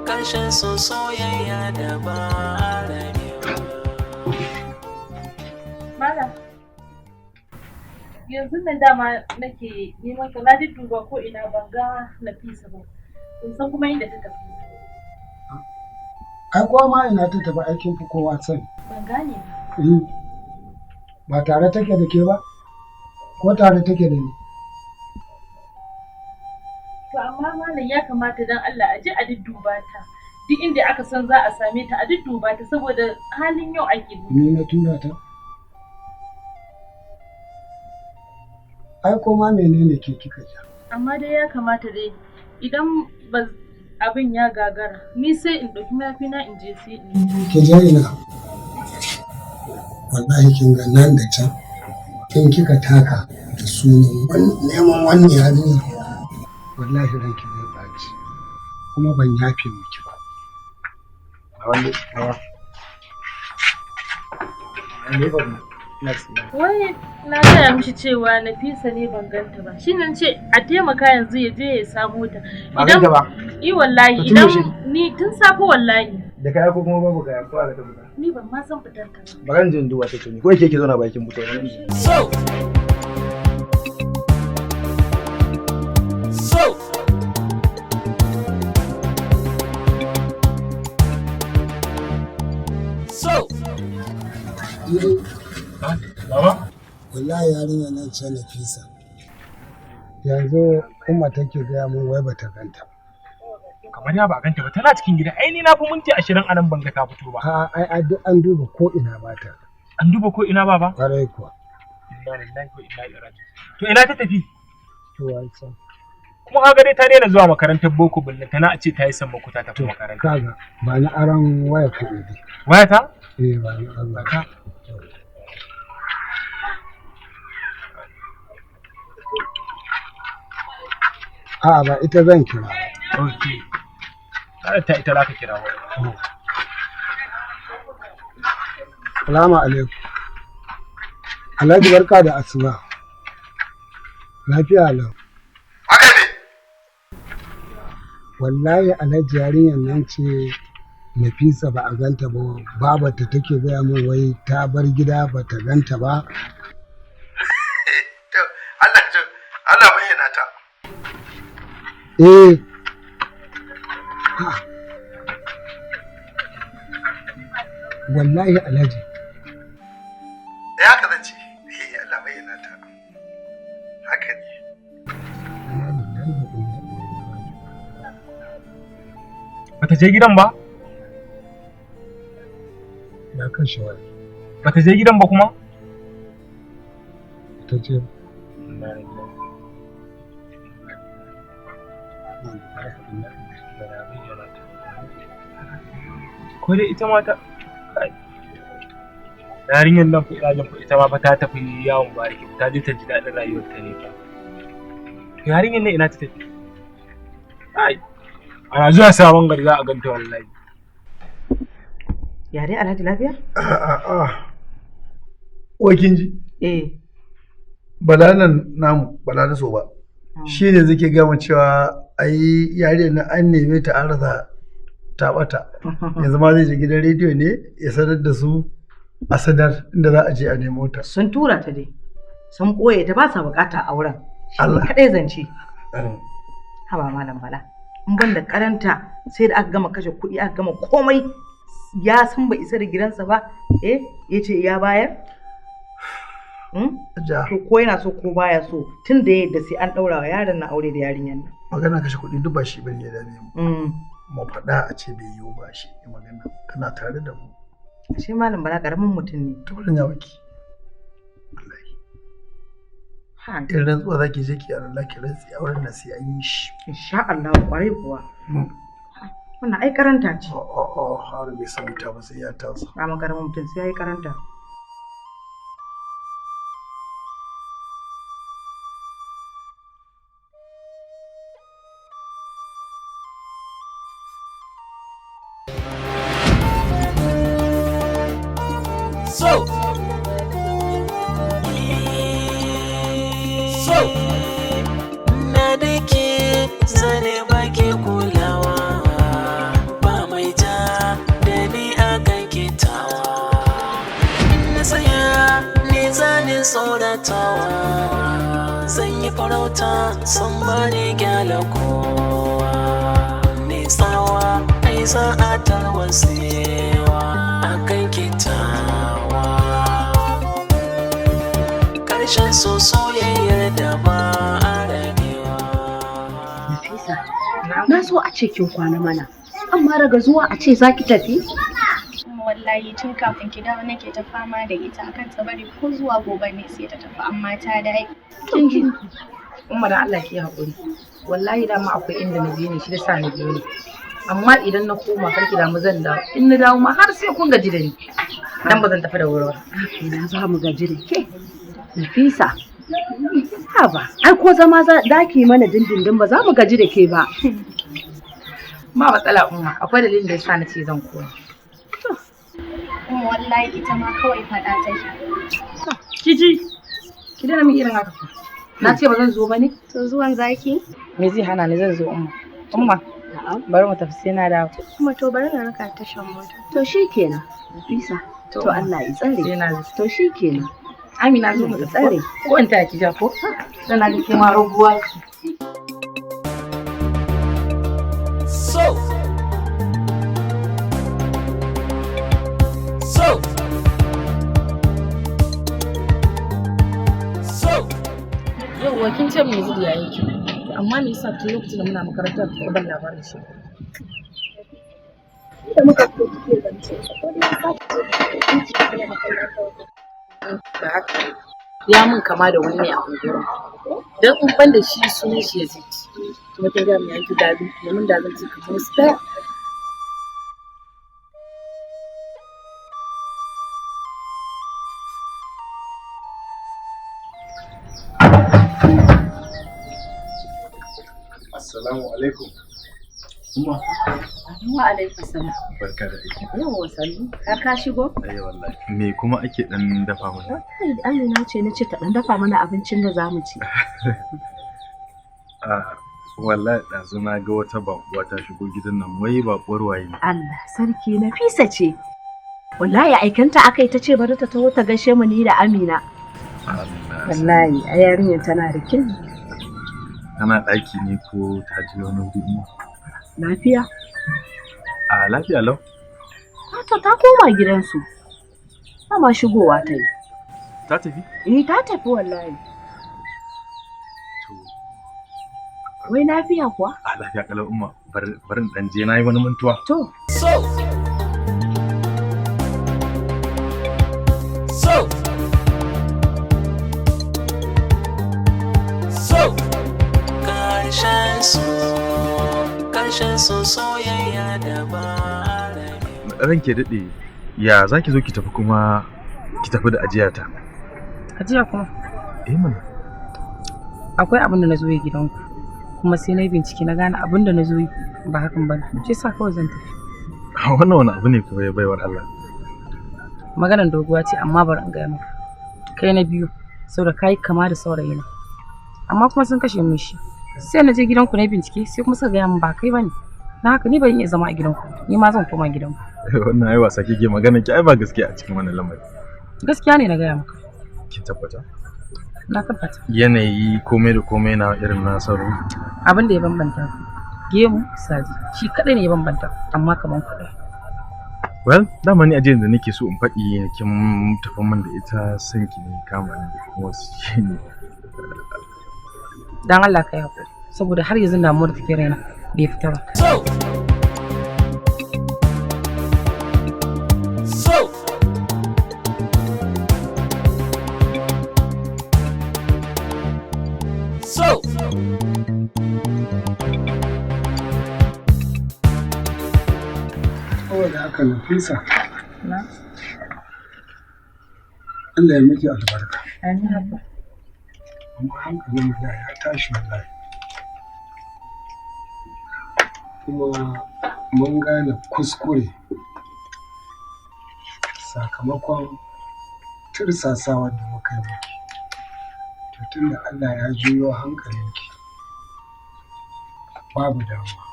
karshen so, soyayya da ba a rabewa. Malam. Yanzu nan dama nake neman ka, na dudduba ko ina ban ga Nafisa ba. Ban san kuma inda ta tafi. Ai kowa ma ina ta tafi, aikin fi kowa sani. Ban gane ba. Ba tare take da ke ba? Ko tare take da ni? To amma malam, ya kamata dan Allah a je a dudduba ta. Duk inda aka san za a same ta, a dudduba ta, saboda halin yau ake. Ni na tura ta? Ai ko ma menene ke kika ja? Amma dai ya kamata dai, idan ba abin ya gagara, ni sai in ɗauki mayafina in je sai in Ki je ina? Wallahi kin ga nan da can in kika taka da sunan neman wannan yarinyar, wallahi ranki zai ɓaci, kuma ban yafe miki ba. Wanda baba. Ne ba ina tsaye. Wai na gaya mishi cewa Nafisa ne ban ganta ba. Shi nan ce a taimaka yanzu ya je ya samo ta. Ba ganta ba? I wallahi. To tun Idan yaushe? ni tun safe wallahi. Da kaya ko kuma babu kaya, ko aka tabbata? Ni ban ma san fitar ta ba. Bari in je in duba ta tuni. Ko ke zauna bakin fito bari in je. So. So. So. Iro, Baba? wallahi yarinya nan ce Nafisa. Yanzu Umma take gaya min wai bata ganta. Kamar ya ba ganta ba, tana cikin gida. Ai ni na fi minti 20 a nan ban ga ta fito ba. A'a ai duk an duba ko ina ba ta. An duba ko ina baba? Kwarai kuwa. Inna lillahi wa inna ilaihi raji'un. To ina ta tafi? To wai san. Kuma kaga dai ta daina zuwa makarantar boko ballantana a ce ta yi sammako ta tafi makaranta. Kaga ba ni aron waya ka idi. Waya ta? Eh ba ni aron. Ka. A'a ba ita zan kira. Okay. Kada ta ita zaka kira wa. Salamu alaikum. Alhaji barka da asuba. Lafiya lau. Wallahi Alhaji yarinyar nan ce Nafisa ba a ganta ba, babarta take gaya min wai ta bar gida ba ta ganta ba. To Allah to Allah bayyana ta. Eh. Wallahi Alhaji. Eh haka zan ce. Eh Allah bayyana ta. Haka ne. Bata je gidan ba? Ya kashe wani. Bata je gidan ba kuma? Ta je. Ko dai ita ma ta yarinyar nan fa ina jin fa ita ma fa ta tafi yawon bariki ta je ta ji daɗin rayuwar ta ne fa. To yarinyar nan ina ta tafi? Ai ana zuwa sabon gari za a ganta wallahi. Ya dai Alhaji lafiya? A'a. Wai kin ji? Eh. Bala nan namu, Bala na so ba. Shi ne zai gama cewa ai yariyar nan an neme ta an rasa ta bata. Yanzu ma zai je gidan rediyo ne ya sanar da su a sanar inda za a je a nemo ta. Sun tura ta dai. Sun ɓoye ta ba sa bukata auren. Allah. Kaɗai zance. Haba Malam Bala. In ban da karanta sai da aka gama kashe kuɗi aka gama komai ya san bai isa da gidansa ba eh ya ce ya bayar. To ko yana so ko baya so tun da yadda sai an ɗaura wa yaron na aure da yarinyar nan. Magana kashe kuɗi duk ba shi bane ya dame mu. Mu faɗa a ce bai yiwu ba shi ne magana tana tare da mu. Ashe Malam Bala karamin mutum ne. To bari ya baki. Wallahi. In rantsuwa za ki je ki Allah ki rantsi auren nan sai an yi shi. Insha Allah kwarai kuwa. Wannan ai karanta ce. A'a har bai san ta ba sai ya tasa. Ba karamin mutum sai ya yi karanta. So so na dake zane baki kulawa ba mai ja da ni akan kitawa na tsaya ni zane tsoratawa zan yi farauta sun bani gyala kowa ni tsawa ai za a tarwatsewa akan kitawa karshen so soyayyar da ba a rabewa. Nafisa, na so a ce kin kwana mana, amma daga zuwa a ce za ki tafi? Wallahi tun kafin ki dawo nake ta fama da ita akan ta bari ko zuwa gobe ne sai ta tafi amma ta dai. Kin ji? Umma dan Allah ki haƙuri. Wallahi dama akwai inda na je ne shi da sa na je ne. Amma idan na koma karki damu zan dawo. In na dawo ma har sai kun gaji da ni. Dan ba zan tafi da wuri ba. Ina za mu gaji da ke? Nafisa. Haba, ai ko zama za ki mana dindindin ba za mu gaji da ke ba. Ma matsala umma, akwai dalilin da yasa na ce zan koma. Umma wallahi ita ma kawai faɗa take. Kiji, ki daina min irin haka. Na ce ba zan zo ba ne? To zuwan zaki? Me zai hana ni zan zo umma. Umma, bari mu tafi sai na dawo. Umma to bari na raka tashan mota. To shikenan, Nafisa. To Allah ya tsare. To shikenan. Amina zo mu tsare. Ko in taya ki ja ko? Tana da kuma raguwa ce. So so so Yauwa kin ce mu yanzu da yayin ki. To amma me yasa tun lokacin da muna makaranta ba ka ban labarin shi? Da muka fito kike zance, ko dai ka sake ce ki Ba haka ba. Ya mun kama da wani ne a unguwar. Dan in ban da shi sunan shi Yazid. Kuma kin ga mu yanki dabi, domin da zan ce kamar su daya. Assalamu alaikum. Umma. Wa alaikum salam. Barka da aiki. Yawwa sannu. Har ka shigo? Ai wallahi. Me kuma ake dan dafa mana? Wallahi Amina ce nace ta dan dafa mana abincin da zamu ci. Ah, wallahi ɗazu na ga wata baƙuwa ta shigo gidan nan wai baƙuwar waye ne? Allah sarki Nafisa ce. Wallahi aikanta aka yi ta ce bari ta taho ta gaishe mu ni da Amina. Wallahi a yarinyar tana da kyau. Tana ɗaki ne ko ta je wani wuri ne? Lafiya? A lafiya lau. Ta koma gidansu. Dama shigowa ta yi. Ta tafi? Eh ta tafi wallahi. Wai lafiya kuwa? A lafiya kalau umma bari in ɗan je na yi wani mantuwa. To. So. So. So. Karshen so, karshen so soyayya da ba. Ranke daɗe ya za ki zo ki tafi kuma ki tafi da ajiyata. Ajiya kuma? Eh mana. Akwai abin da na zo yi gidanku. Kuma sai na yi bincike na gane abin da na zo yi ba hakan ba ne. Shi yasa kawai zan tafi. Wannan wani abu ne kuma ya baiwar Allah. Maganar doguwa ce amma bari in gaya maka. Kai na biyu saboda kayi kama da saurayina. Amma kuma sun kashe min shi. Sai na je gidanku na yi bincike sai kuma suka gaya min ba kai bane. Na haka ni ban iya zama a gidanku. Ni ma zan koma gidanku. Wannan ai wasa kike magana ki ai ba gaskiya a cikin wannan lamari. Gaskiya ne na gaya maka. Kin tabbata? Na tabbata. Yanayi komai da komai na irin na sauro. Abin da ya bambanta ku. Gemu, saji, shi kaɗai ne ya bambanta amma kaman ku ɗaya. Well, dama ni ajiyar da nake so in faɗi kin tafi min da ita son ki ne kama ni kuma shi ne. Dan Allah ka yi haƙuri saboda har yanzu damuwar take raina bai fita ba. So. So. So. Saboda haka Nafisa, Na? Allah ya miki albarka. Amin abba. Amma hankalin mu da ya tashi wallahi. Kuma mun gane kuskure sakamakon tirsasawar da muka yi miki. To tunda Allah ya juyo hankalinki babu damuwa.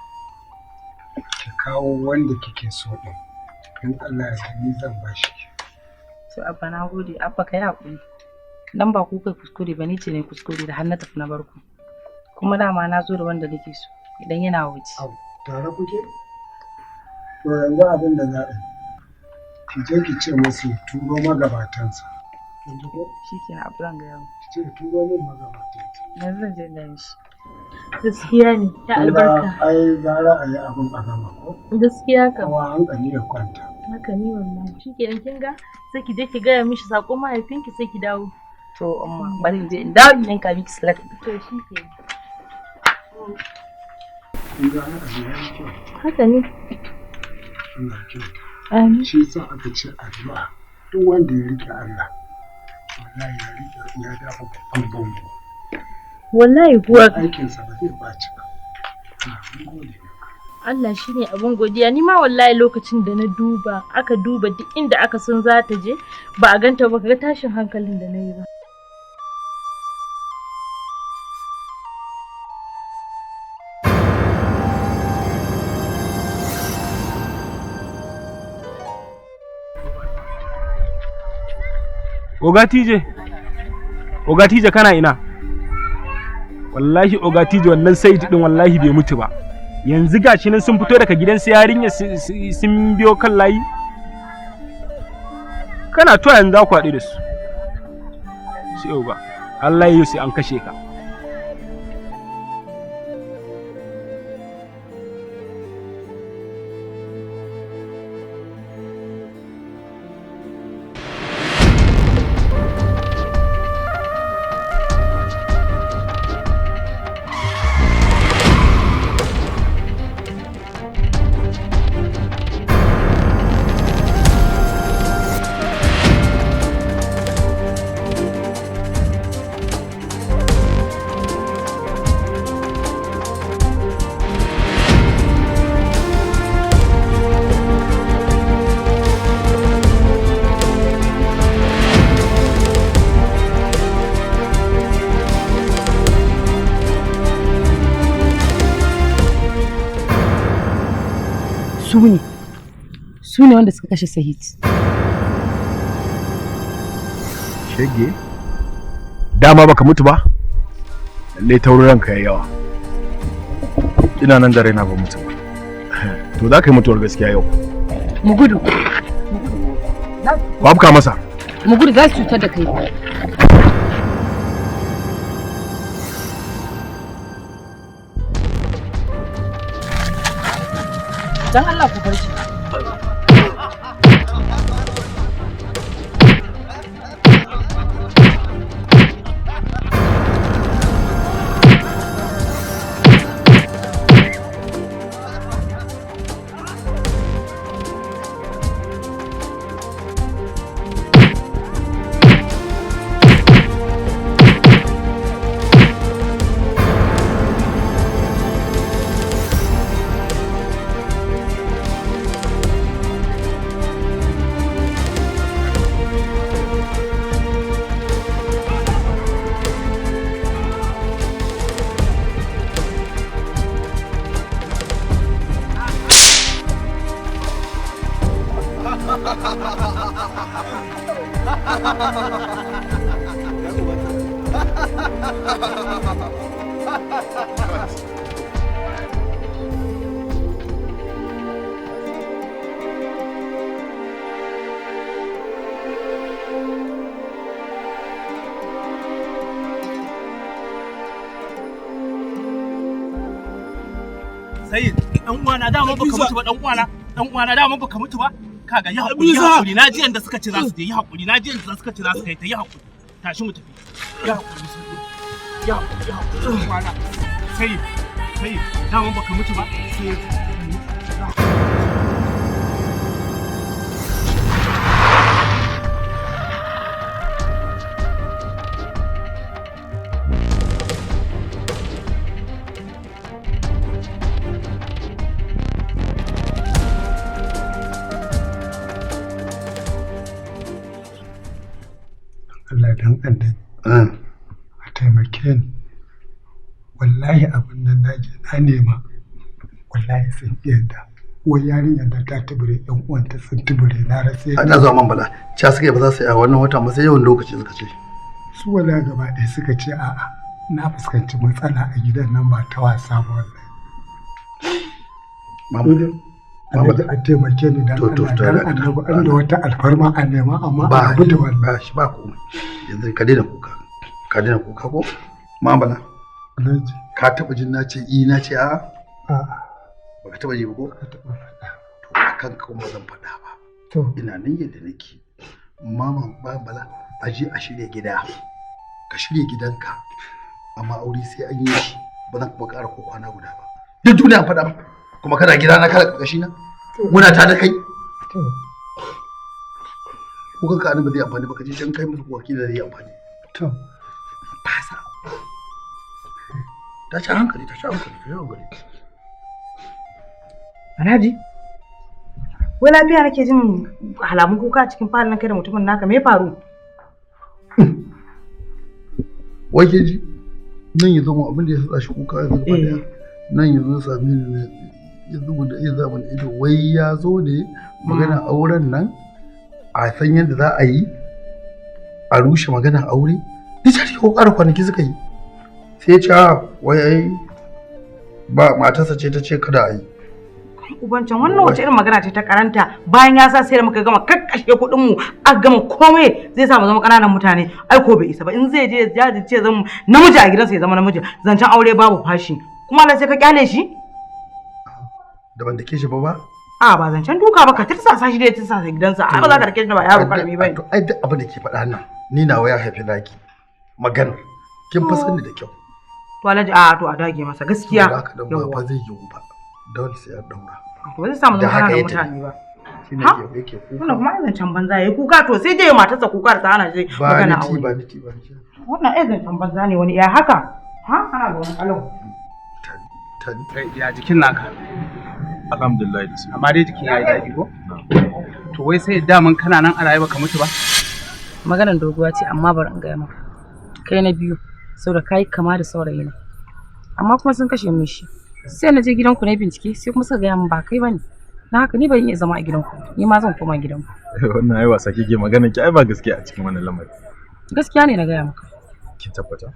Ki kawo wanda kike so ɗin. In Allah ya yarda ni zan bashi. To abba na gode, abba ka yi haƙuri. Dan ba ku kai kuskure ba ni ce ne kuskure da har na tafi na bar ku. Kuma dama na zo da wanda nake so idan yana waje. Tare kuke? To yanzu abin da za a yi. Ki je ki ce musu ya turo magabatansa. Kin ji ko? Shikenan abba zan gaya mu. Ki ce ya turo min magabatansa. Yanzu zan je in gaya mishi. Gaskiya ne, ya Kun ga albarka. ai gara a yi abin a gama ko? Gaskiya kam. Kowa hankali ya kwanta. Haka ne wallahi. Shikenan kin ga sai ki je ki gaya mishi sakon mahaifinki sai ki dawo. To amma bari in je in dawo in yanka miki salad. To shikenan. Kun ga ai abu ya yi kyau. Haka ne. Allah ya kyauta. Amin. Shi yasa aka ce addu'a duk wanda ya rike Allah wallahi ya rike ya dafa babban bango. Wallahi kuwa Aikinsa ba zai ɓaci ba. Allah mun gode. Allah shine abin godiya ni ma wallahi lokacin da na duba aka duba duk inda aka san za ta je ba a ganta ba kaga tashin hankalin da na yi ba. Oga TJ, Oga TJ kana ina? Wallahi Oga TJ wannan Said din wallahi bai mutu ba. Yanzu gashi nan sun fito daga gidan su yarinya sun biyo kan layi. Kana to yanzu za ku haɗu da su. Sai oga, Allah ya yi sai an kashe ka. Su ne. Su ne wanda suka kashe Sahid. Shege? Dama baka mutu ba? Lallai taurin ranka yayi yawa. Ina nan da raina ba mutu ba. To za ka yi mutuwar gaskiya yau. Mu gudu. Ku afka masa. Mu gudu za su cutar da kai. Dan Allah ku bar shi. Sai dan uwana dama baka mutu ba, dan uwana, dan uwana dama baka mutu ba. Kaga yi hakuri, yi hakuri, na ji yanda suka ce za su je, yi hakuri, na ji yanda suka ce za su kai ta, yi hakuri. Tashi mu tafi. Yi hakuri, yi hakuri, yi hakuri dan uwana. Sai sai dama baka mutu ba. Sai Allah dan annabi. A taimake ni. Wallahi abin nan na je na nema. Wallahi sun ƙi yarda. Uwar yarinyar nan ta tubure, ƴan uwanta sun tubure, na rasa yadda. Ana zuwa man bala. Ca suka yi ba za su yi a wannan watan ba sai yawan lokaci suka ce. Su wala gaba ɗaya suka ce a'a. Na fuskanci matsala a gidan nan ba ta wasa ba wallahi. Alhaji a taimake ni dan Allah dan annabi, an da wata alfarma a nema amma a rabu da wannan. Ba shi ba komai. Yanzu ka daina kuka. Ka daina kuka ko? Mama Bala. Alhaji. Ka taɓa jin na ce i na ce a'a? A'a. Baka taɓa ji ba ko? Ka taɓa faɗa. To a kanka kuma zan faɗa ba. To. Ina nan yadda nake. Mama Bala, a je a shirya gida. Ka shirya gidanka. Amma aure sai an yi shi. Ba zan kuma ƙara ko kwana guda ba. Duk duniya an faɗa ba. Kuma kana gida na kana ƙarƙashi na? Muna ta da kai. Kukan ka ba zai amfani ba, ka je can kai musu wakili zai amfani. To. Fasa. Ta ci hankali, ta ci hankali, ta ci hankali. Alhaji, wai lafiya nake jin halamun kuka a cikin falon kai da mutumin naka, me faru? Wai ke ji nan ya zama abin da ya sa shi kuka ya zama daya. Nan ya zo sami ni ya zuba da ya zama ido, wai ya zo ne magana auren nan a san yadda za a yi a rushe magana aure. Ni ta ko ƙara kwanaki suka yi. Sai ya ce a wai ai ba matarsa ce ta ce kada a yi. Ubancan wannan wace irin magana ce ta karanta bayan ya sa sai da muka gama kakkashe kuɗin mu aka gama komai zai sa mu zama ƙananan mutane. Ai ko bai isa ba, in zai je ya ce zan namiji a gidansa ya zama namiji, zancen aure babu fashi. Kuma Allah sai ka kyale shi? Da ban dake shi ba ba? A ba zancen duka ba, ka tirsasa shi da ya tirsasa gidansa. Ai ba za ka dake shi ba, yaro karami bane. To ai duk abin da ke faɗa nan ni nawa ya haifi naki magana. Kin fa sani da kyau. To Alhaji a to a dage masa gaskiya. Saboda haka dan ba zai yiwu ba. Dole sai an daura. To ba zai samu Da zama haka ƙananan ya mutane ba. Shi ne Ha? yake kuka. Wannan kuma ai zancen banza yayi kuka, to sai dai matarsa kuka da ta hana shi Ba magana ni ti aure. ba ni ti ba ni ti. Wannan ai zancen banza ne, wani ya haka? Ha ana ga wani kalau. Ya jikin naka? Alhamdulillah. Amma dai jikin yayi daɗi ko? To wai sai daman kana nan a raye baka mutu ba? Maganar doguwa ce amma bari in gaya maka. Kai na biyu saboda kai kama da saurayina. Amma kuma sun kashe min shi. Sai na je gidanku na bincike sai kuma suka gaya min ba kai bane. Na haka ni ban iya zama a gidanku. Ni ma zan koma gidanku. Wannan ai wasa kike magana ki, ai ba gaskiya a cikin wannan lamari. Gaskiya ne na gaya maka. Kin tabbata?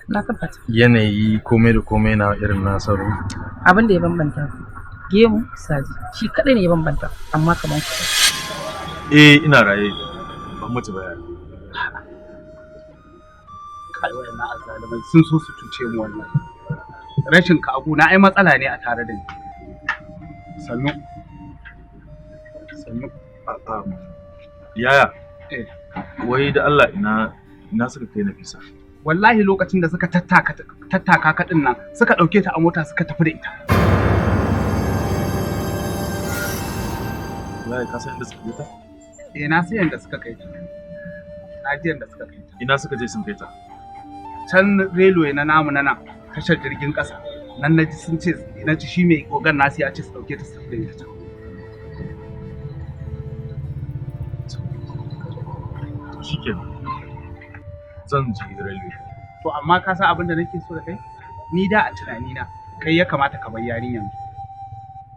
Na tabbata. Yanayi komai da komai na irin na saro. Abin da ya bambanta gemu saji shi kadai ne ya bambanta, amma kaman ku. Eh, ina raye, ban mutu ba yaya. Kai, wayannan azzalumai sun so su cuce mu. Wannan rashin ka abu na ai matsala ne a tare da ni. Sannu sannu. Yaya, Eh. wai da Allah ina ina suka kai Nafisa? Wallahi lokacin da suka tattaka tattaka ka din nan, suka dauke ta a mota suka tafi da ita. Wallahi ka san inda suka kai ta? Eh, na san yanda suka kai ta, na ji yanda suka kai ta. Ina suka je sun kai ta? Can railway na namu na nan tashar jirgin kasa nan, na ji sun ce, na ji shi mai ogan nasu ya ce su dauke ta su tafi da ita can. To shikenan, zan je railway. To amma ka san abin da nake so da kai? Ni da a tunanina kai ya kamata ka bar yarinyar.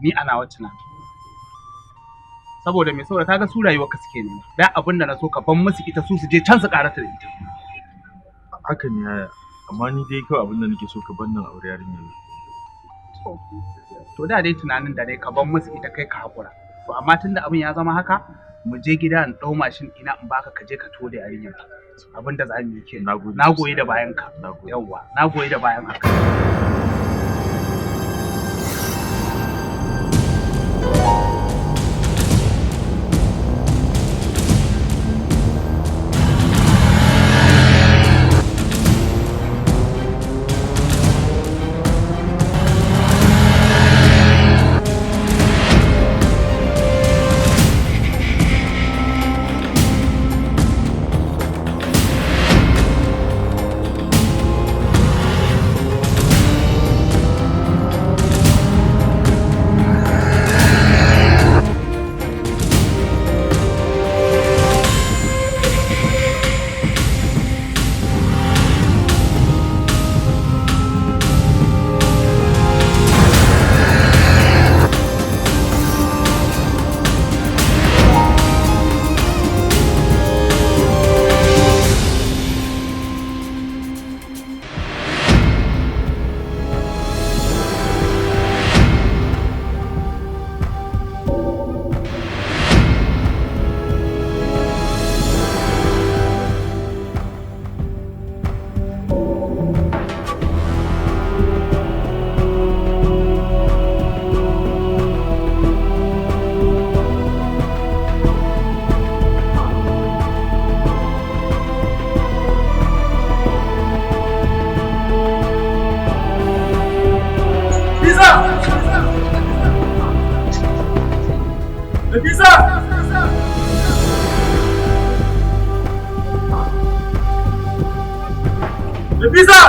Ni a nawa tunani. Saboda me? Saboda kaga su rayuwarka suke nema. Da abin da na so, ka ban musu ita, su su je can su karata da ita. Haka ne yaya, amma ni dai kawai abin da nake so, ka bar nan aure yarinyar nan. To da dai tunanin da dai ka ban musu ita kai ka hakura. To amma tunda abin ya zama haka, mu je gida in ɗau mashin ina in baka, ka je ka to da yarinyar. Abin da za mu yi kenan. Na goyi da bayan ka. Yawwa, na goyi da bayan haka. Nafisa! Nafisa! Nafisa!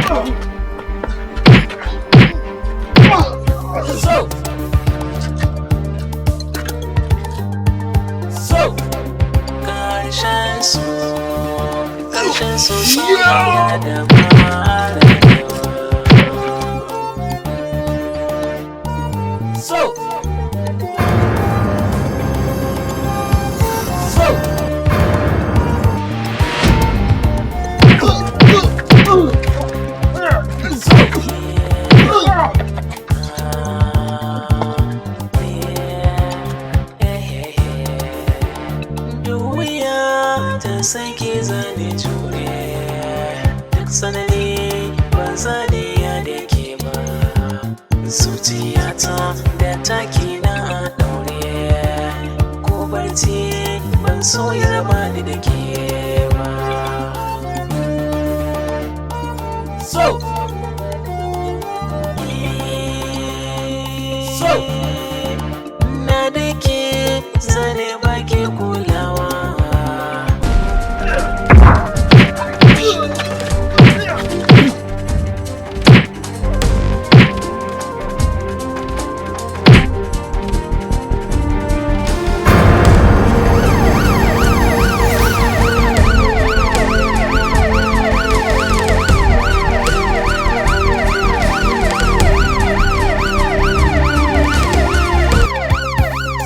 So. So. Karshen so, karshen so soyayya da fara. So. So. Duniya ta sake zane jure duk sanani ban zane ya da ke ba, zuciyata da taki na daure, ko barci ban so ya raba ni da ke ba. So. So. Na da ke zane baki kulawa.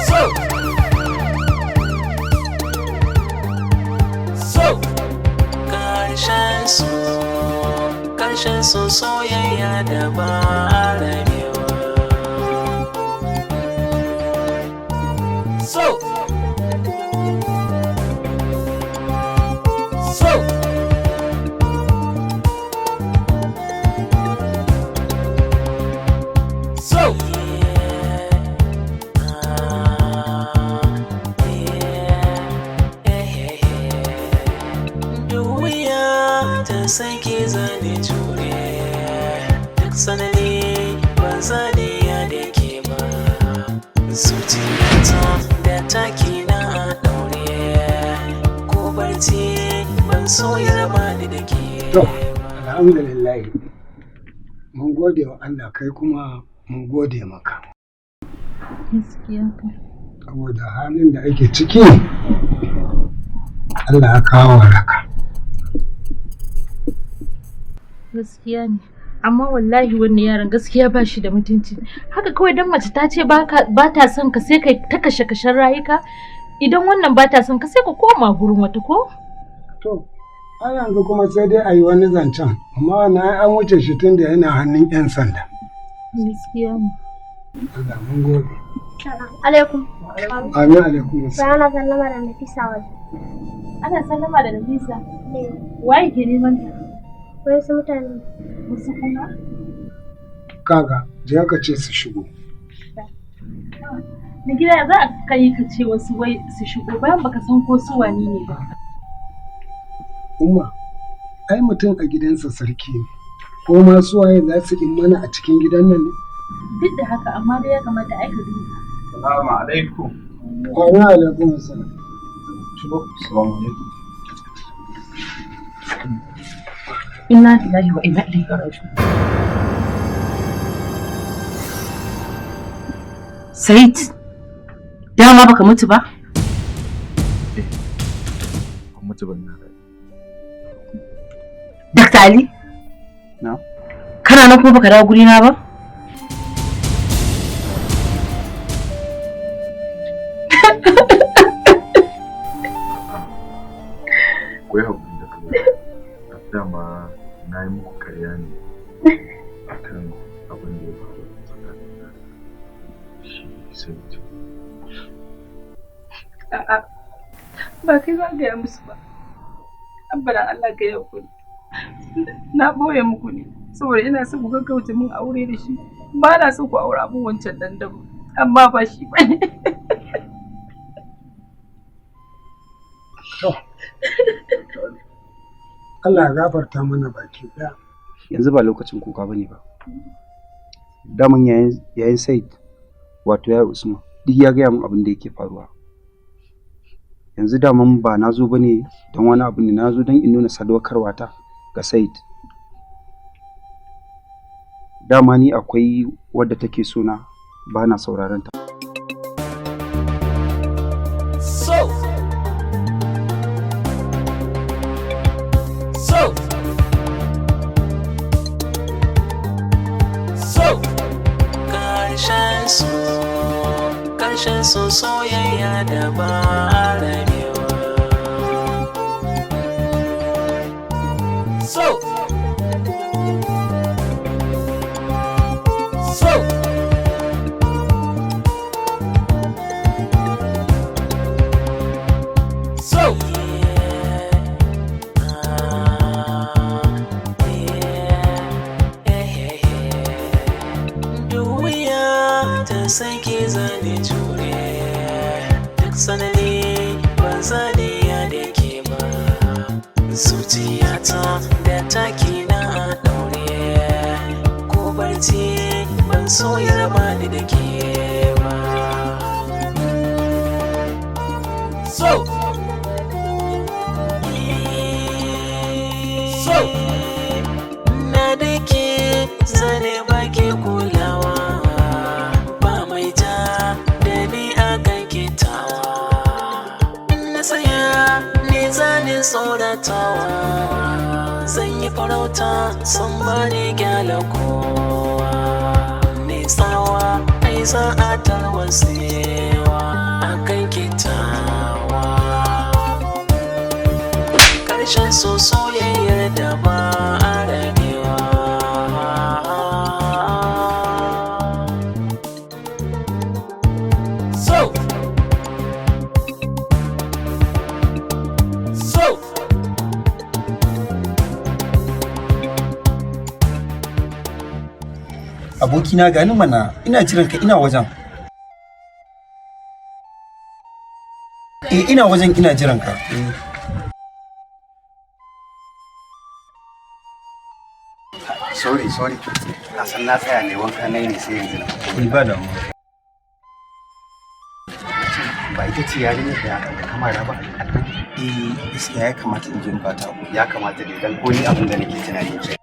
So. So. Karshen so, karshen so soyayya da ba a rabewa. So. So. So. Duniya ta sake zane jure duk sanani ban zane ya da ke ba, zuciyata da taki na daure, ko barci ban so ya raba ni da ke. To, alhamdulillah, mun gode wa Allah, kai kuma mun gode maka. Gaskiya ka. Saboda halin da ake ciki, Allah ya kawo waraka. Gaskiya ne. Amma wallahi wannan yaron gaskiya ba shi da mutunci. Haka kawai dan mace ta ce ba ta son ka sai kai ta kashe kashen rayuka. Idan wannan ba ta son ka sai ka koma gurin wata ko? To, ai yanzu kuma sai dai a yi wani zancen, amma wannan ai an wuce shi tun da yana hannun 'yan sanda. Gaskiya ne. Allah mun gode. Alaikum. Amin alaikum assalam. Ana sallama da Nafisa waje. Ana sallama da Nafisa. Waye ke neman ta? Wasu mutane. Wasu kuma? Kaga, je ka ce su shigo. Na gida za a kai ka ce wasu wai su shigo bayan baka san ko su wani ne ba. Umma, ai mutum a gidansa sarki ne. Ko ma su waye za su in mana a cikin gidan nan ne? Duk da haka amma dai ya kamata ai ka duba. Salamu alaikum. Amin alaikum assalam. Shigo. Salamu alaikum. Inna lillahi wa inna ilaihi raji'un. Said, dama baka mutu ba? Ban mutu ban na rayu. Dr. Ali? Na? Kana nan kuma baka dawo gurina ba? Ku yi haƙuri da Allah. Dama na yi muku karya ne akan abin da ya faru tsakanina da shi Said. A'a, ba kai za ka gaya musu ba. Abba dan Allah ka yi hakuri. Na ɓoye muku ne saboda ina son ku gaggauta min aure da shi. Ba na son ku aure abin wancan ɗan dabo. Amma ba shi ba ne. To, Allah ya gafarta mana baki ɗaya. Yanzu ba lokacin kuka bane ba. Daman yayin Said wato yaya Usman duk ya gaya min abin da yake faruwa. Yanzu daman ba na zo bane don wani abu ne, na zo don in nuna sadaukarwa ta ga Said. Dama ni akwai wadda take so na, ba na sauraron ta. So so so karshen su, karshen su, soyayya da ba a rabewa. So so so Duniya ta sake zane jure duk sanani, ban zane ya da ke ba. Zuciyata da taki na a daure, ko barci ban so ya raba ni da ke ba. So so na da ke zane baki kulawa, ba mai ja da ni a kan kitawa. Na tsaya ni zane tsoratawa, zan yi farauta sun bani gyala kowa. Ni tsawa ai za a tarwatsewa a kan kitawa. Karshen so, soyayyar da ba a rabewa. So so Abokina, gani mana, ina jiran ka, ina wajen. Eh, ina wajen, ina jiran ka. Eh. Sorry, sorry, na san na tsaya ne wanka na ne, sai yanzu na fito. Eh, ba damuwa. Ba ita ce yarinyar da kamara ba? Eh, gaskiya ya kamata in je in bata abu. Ya kamata dai, dan ko ni abin da nake tunani ke.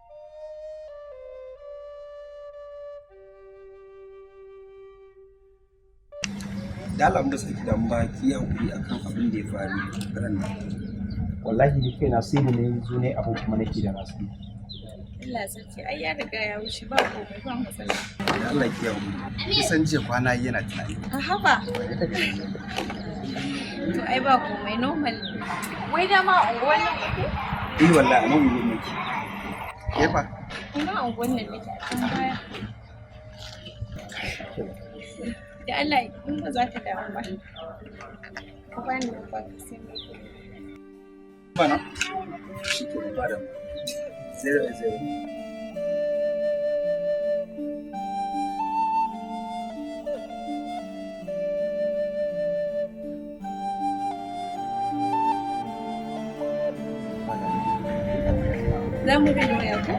Da Allah ba saki damu ba, ki yi hakuri akan abin da ya faru ran nan. Wallahi ni kaina sai da na zo ne abin kuma nake da nasu. Allah sarki, ai ya riga ya wuce, ba komai, ba matsala. Da Allah ki yi hakuri. Kusan jiya kwana yana tunani. A haba. To ai ba komai, normal. Wai dama a unguwan nan kuke? Eh, wallahi a nan unguwar nake. Ke fa? Ina unguwan nan nake, a can baya. Da Allah in ba za ka damu ba. Ka bani ba ka sai mai. Bana. Shi ke ba damuwa. 0 0. Za mu ga waya ko?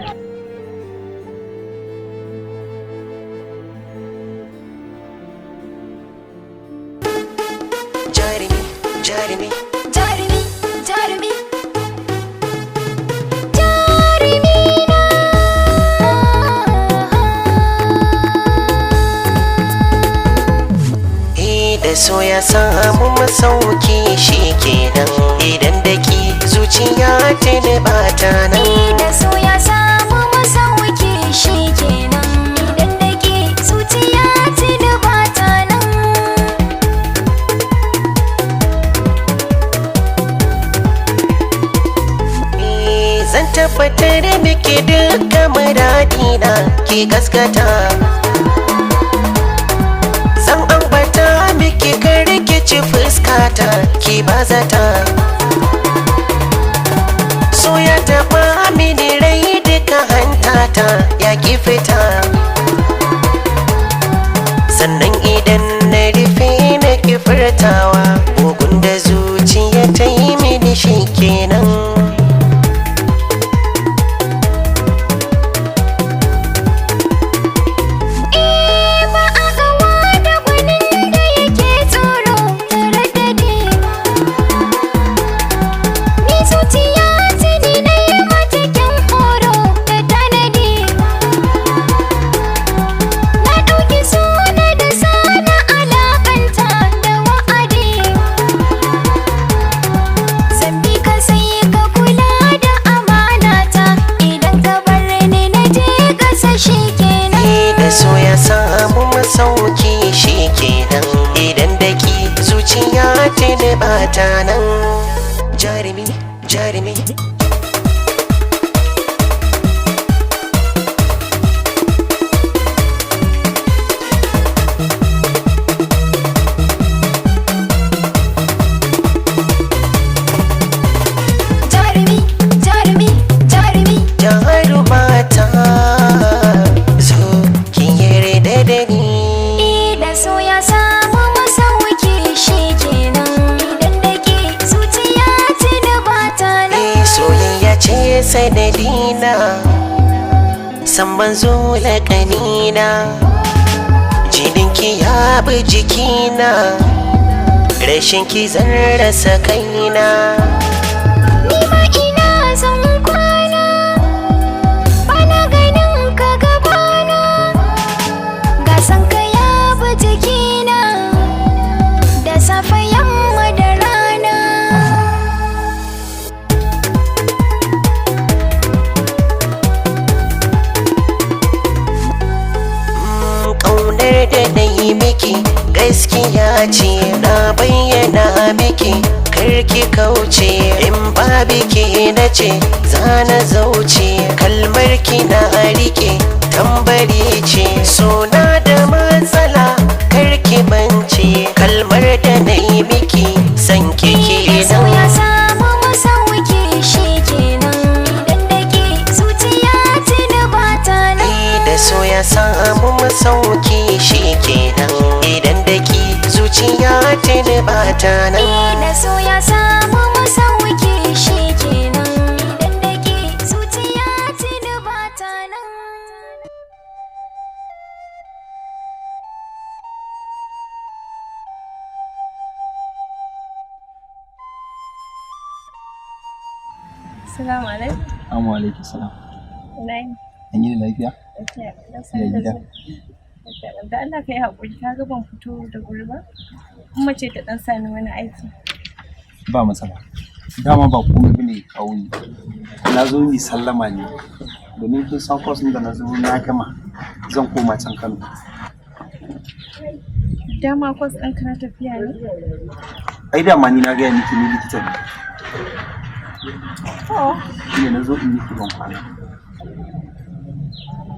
Jarumi, jarumi, Jarumi, jarumi, jarumi na. Eh, da so ya samu masauki shi kenan, idan da ki zuciya ta da bata nan. Da so ya samu masauki shi kenan, idan da ke zuciya tuni ba ta nan. Eh, zan tabbatar miki duka muradina, ki gaskata. Zan ambata miki, kar ki ci fuskata, ki bazata. So ya taɓa mini rai, duka hantata ya ki fita. Sannan idan na rufe na ki furtawa, bugun da zuciya ta yi mini shi kenan. Eh, ba a gawa da gwanin da yake tsoro taraddadi. Ni zuciya tuni na yi mata kyan horo. tuni bata nan. Jarumi, jarumi. Jarumi, jarumi, jarumi. Jarumata, zo ki yarda da ni. Idan so ya samu masauki shi kenan. Idan da ke zuciya tuni ba ta nan. Eh, soyayya ce sanadina, san ban zo laƙanina, jininki ya bi jikina, rashin ki zan rasa kaina. Ni ma ina son kwana, bana ganin ka gabana. Ga san ka ya bi jikina, da safe yamma da rana. Ƙaunar da na yi miki gaskiya ce, na bayyana miki, karki kauce. In ba biki na ce zana zauce, kalmar ki na rike tambari ce. Suna da matsala, karki mance kalmar da na yi miki, san ki Idan so ya kenan. samu masauki shi kenan. Idan da ke zuciya tuni ba ta nan. Da so ya samu masauki shi kenan, idan da ki zuciya tuni ba ta nan. Idan so ya samu masauki shi kenan. Idan da ke zuciya tuni ba ta nan. Assalamu alaikum. Amma alaikum salam. Ina yini? An yi lafiya? Lafiya. Ya gida? Lafiya. Da Allah ka yi haƙuri, ka ga ban fito da wuri ba. Umma ce ta ɗan sani wani aiki. Ba matsala. Dama ba komai bane ya kawo ni. Na zo ni sallama ne. Domin kin san course ɗin da na zo na gama, zan koma can Kano. Dama kwas ɗinka na tafiya ne? Ai dama ni na gaya miki ni likita ne. To, Shine na zo in miki ban kwana.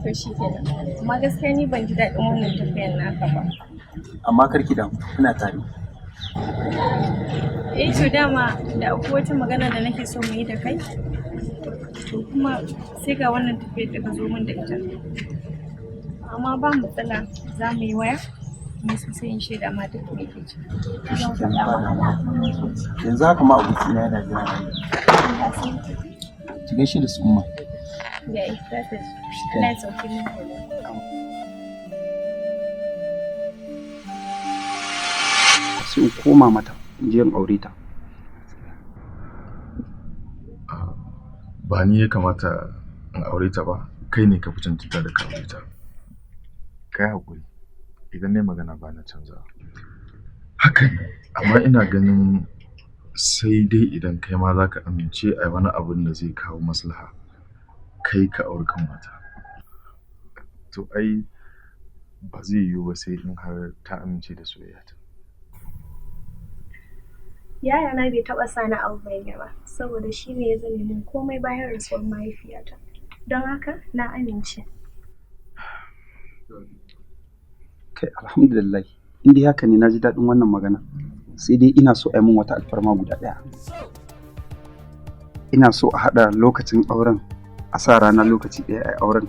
to shi kenan. Amma gaskiya ni ban ji daɗin wannan tafiyan naka ba. Amma kar ki damu, ina tare. Eh to dama da akwai wata magana da nake so mu yi da kai. To kuma sai ga wannan tafiyar da ka zo min da ita. Amma ba matsala, za mu yi waya. Ni so sai in shaida ma duk me ke ciki. To shi kenan, ba damuwa. Yanzu haka ma abokina yana jira na. Ki gaishe da su umma. Ya isa ta ji. Allah ya sauke mu. Sai in koma mata in je in aure ta. Ba ni ya kamata in aure ta ba, kai ne ka fi cancanta da ka aure ta. Kai haƙuri, idan na yi magana ba na canza. Haka ne, amma ina ganin sai dai idan kai ma za ka amince a yi wani abun da zai kawo maslaha, kai ka auri kan mata. To ai ba zai yiwu ba sai in har ta amince da soyayyata. Yayana bai taɓa sani abu ban yi ba, saboda shi ne ya zame min komai bayan rasuwar mahaifiyata. Don haka na amince. Kai, alhamdulillah, in dai haka ne na ji daɗin wannan magana. Sai dai ina so a yi min wata alfarma guda ɗaya. Ina so a haɗa lokacin auren, a sa rana lokaci ɗaya a yi auren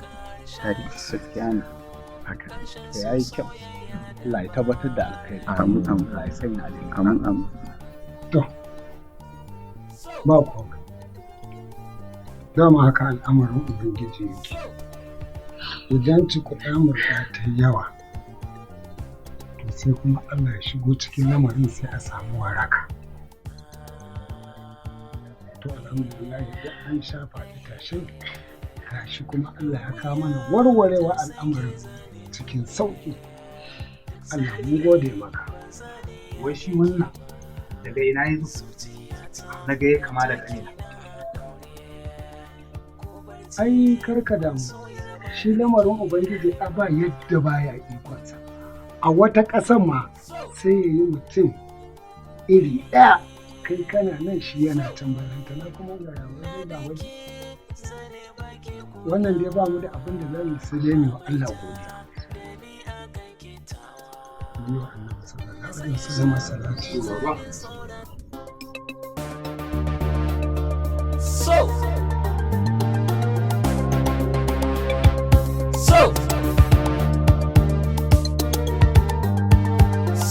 tare. Gaskiya ne. Haka. Ya yi kyau. Allah ya tabbatar da alkhairi. Amin, amin. Allah ya sanya alheri. Amin, amin. To, ba komai. Dama haka al'amarin Ubangiji yake. Idan cikuɗa murɗa ta yi yawa, to sai kuma Allah ya shigo cikin lamarin sai a samu waraka. To alhamdulillah duk an sha faɗi tashin, gashi kuma Allah ya kawo mana warwarewa al'amarin cikin sauƙi. Allah mun gode maka. Wai shi wannan daga ina ya zo? Na ga ya kama da ƙanina. Ai karka damu, shi lamarin Ubangiji a ba yadda baya ikonsa. A wata ƙasar ma sai ya yi mutum Iri ɗaya kai kana nan shi yana can, balantana kuma ga waje ga waje. Wannan dai ba mu da abin da za mu sai dai mu wa Allah godiya. Yi wa Annabi sallallahu alaihi wasallam salati. So so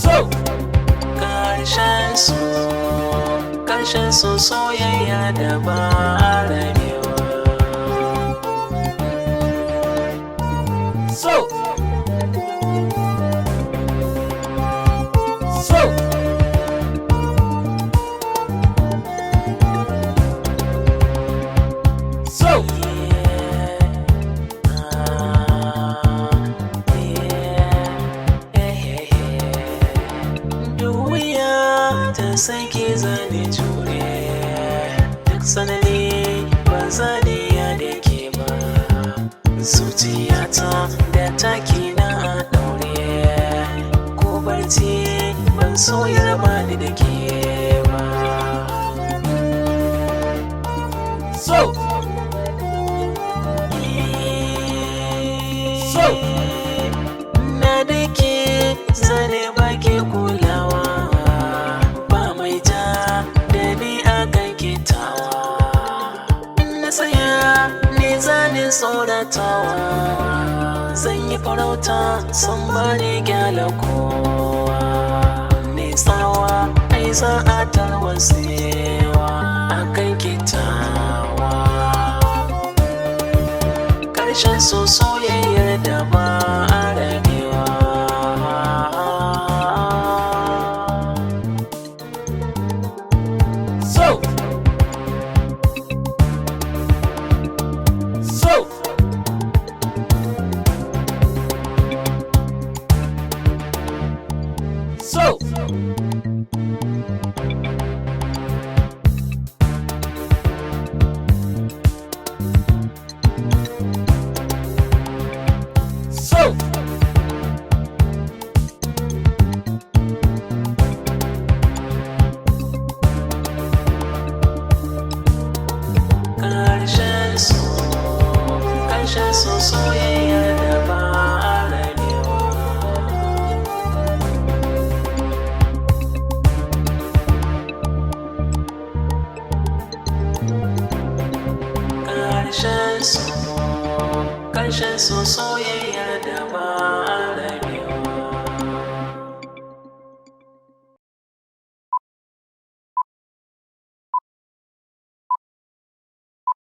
so karshen so, karshen so, soyayya da ba a rabewa. So so so Duniya ta sake zane jure duk sanani, ba zane ya da ke ba. Zuciyata da taki na a daure, ko barci ban so ya raba ni da ke ba. So so na da ke zane baki kulawa, ba mai ja da ni akan kitawa. Na tsaya ni zane tsoratawa, zan yi farauta sun bani gyala kowa. Ni tsawa ai za a tarwatsewa akan kitawa. Karshen so, soyayyar da ba a rabewa. So so so so karshen so, karshen so, soyayyar da ba a rabewa. Karshen so, karshen so, soyayyar da ba a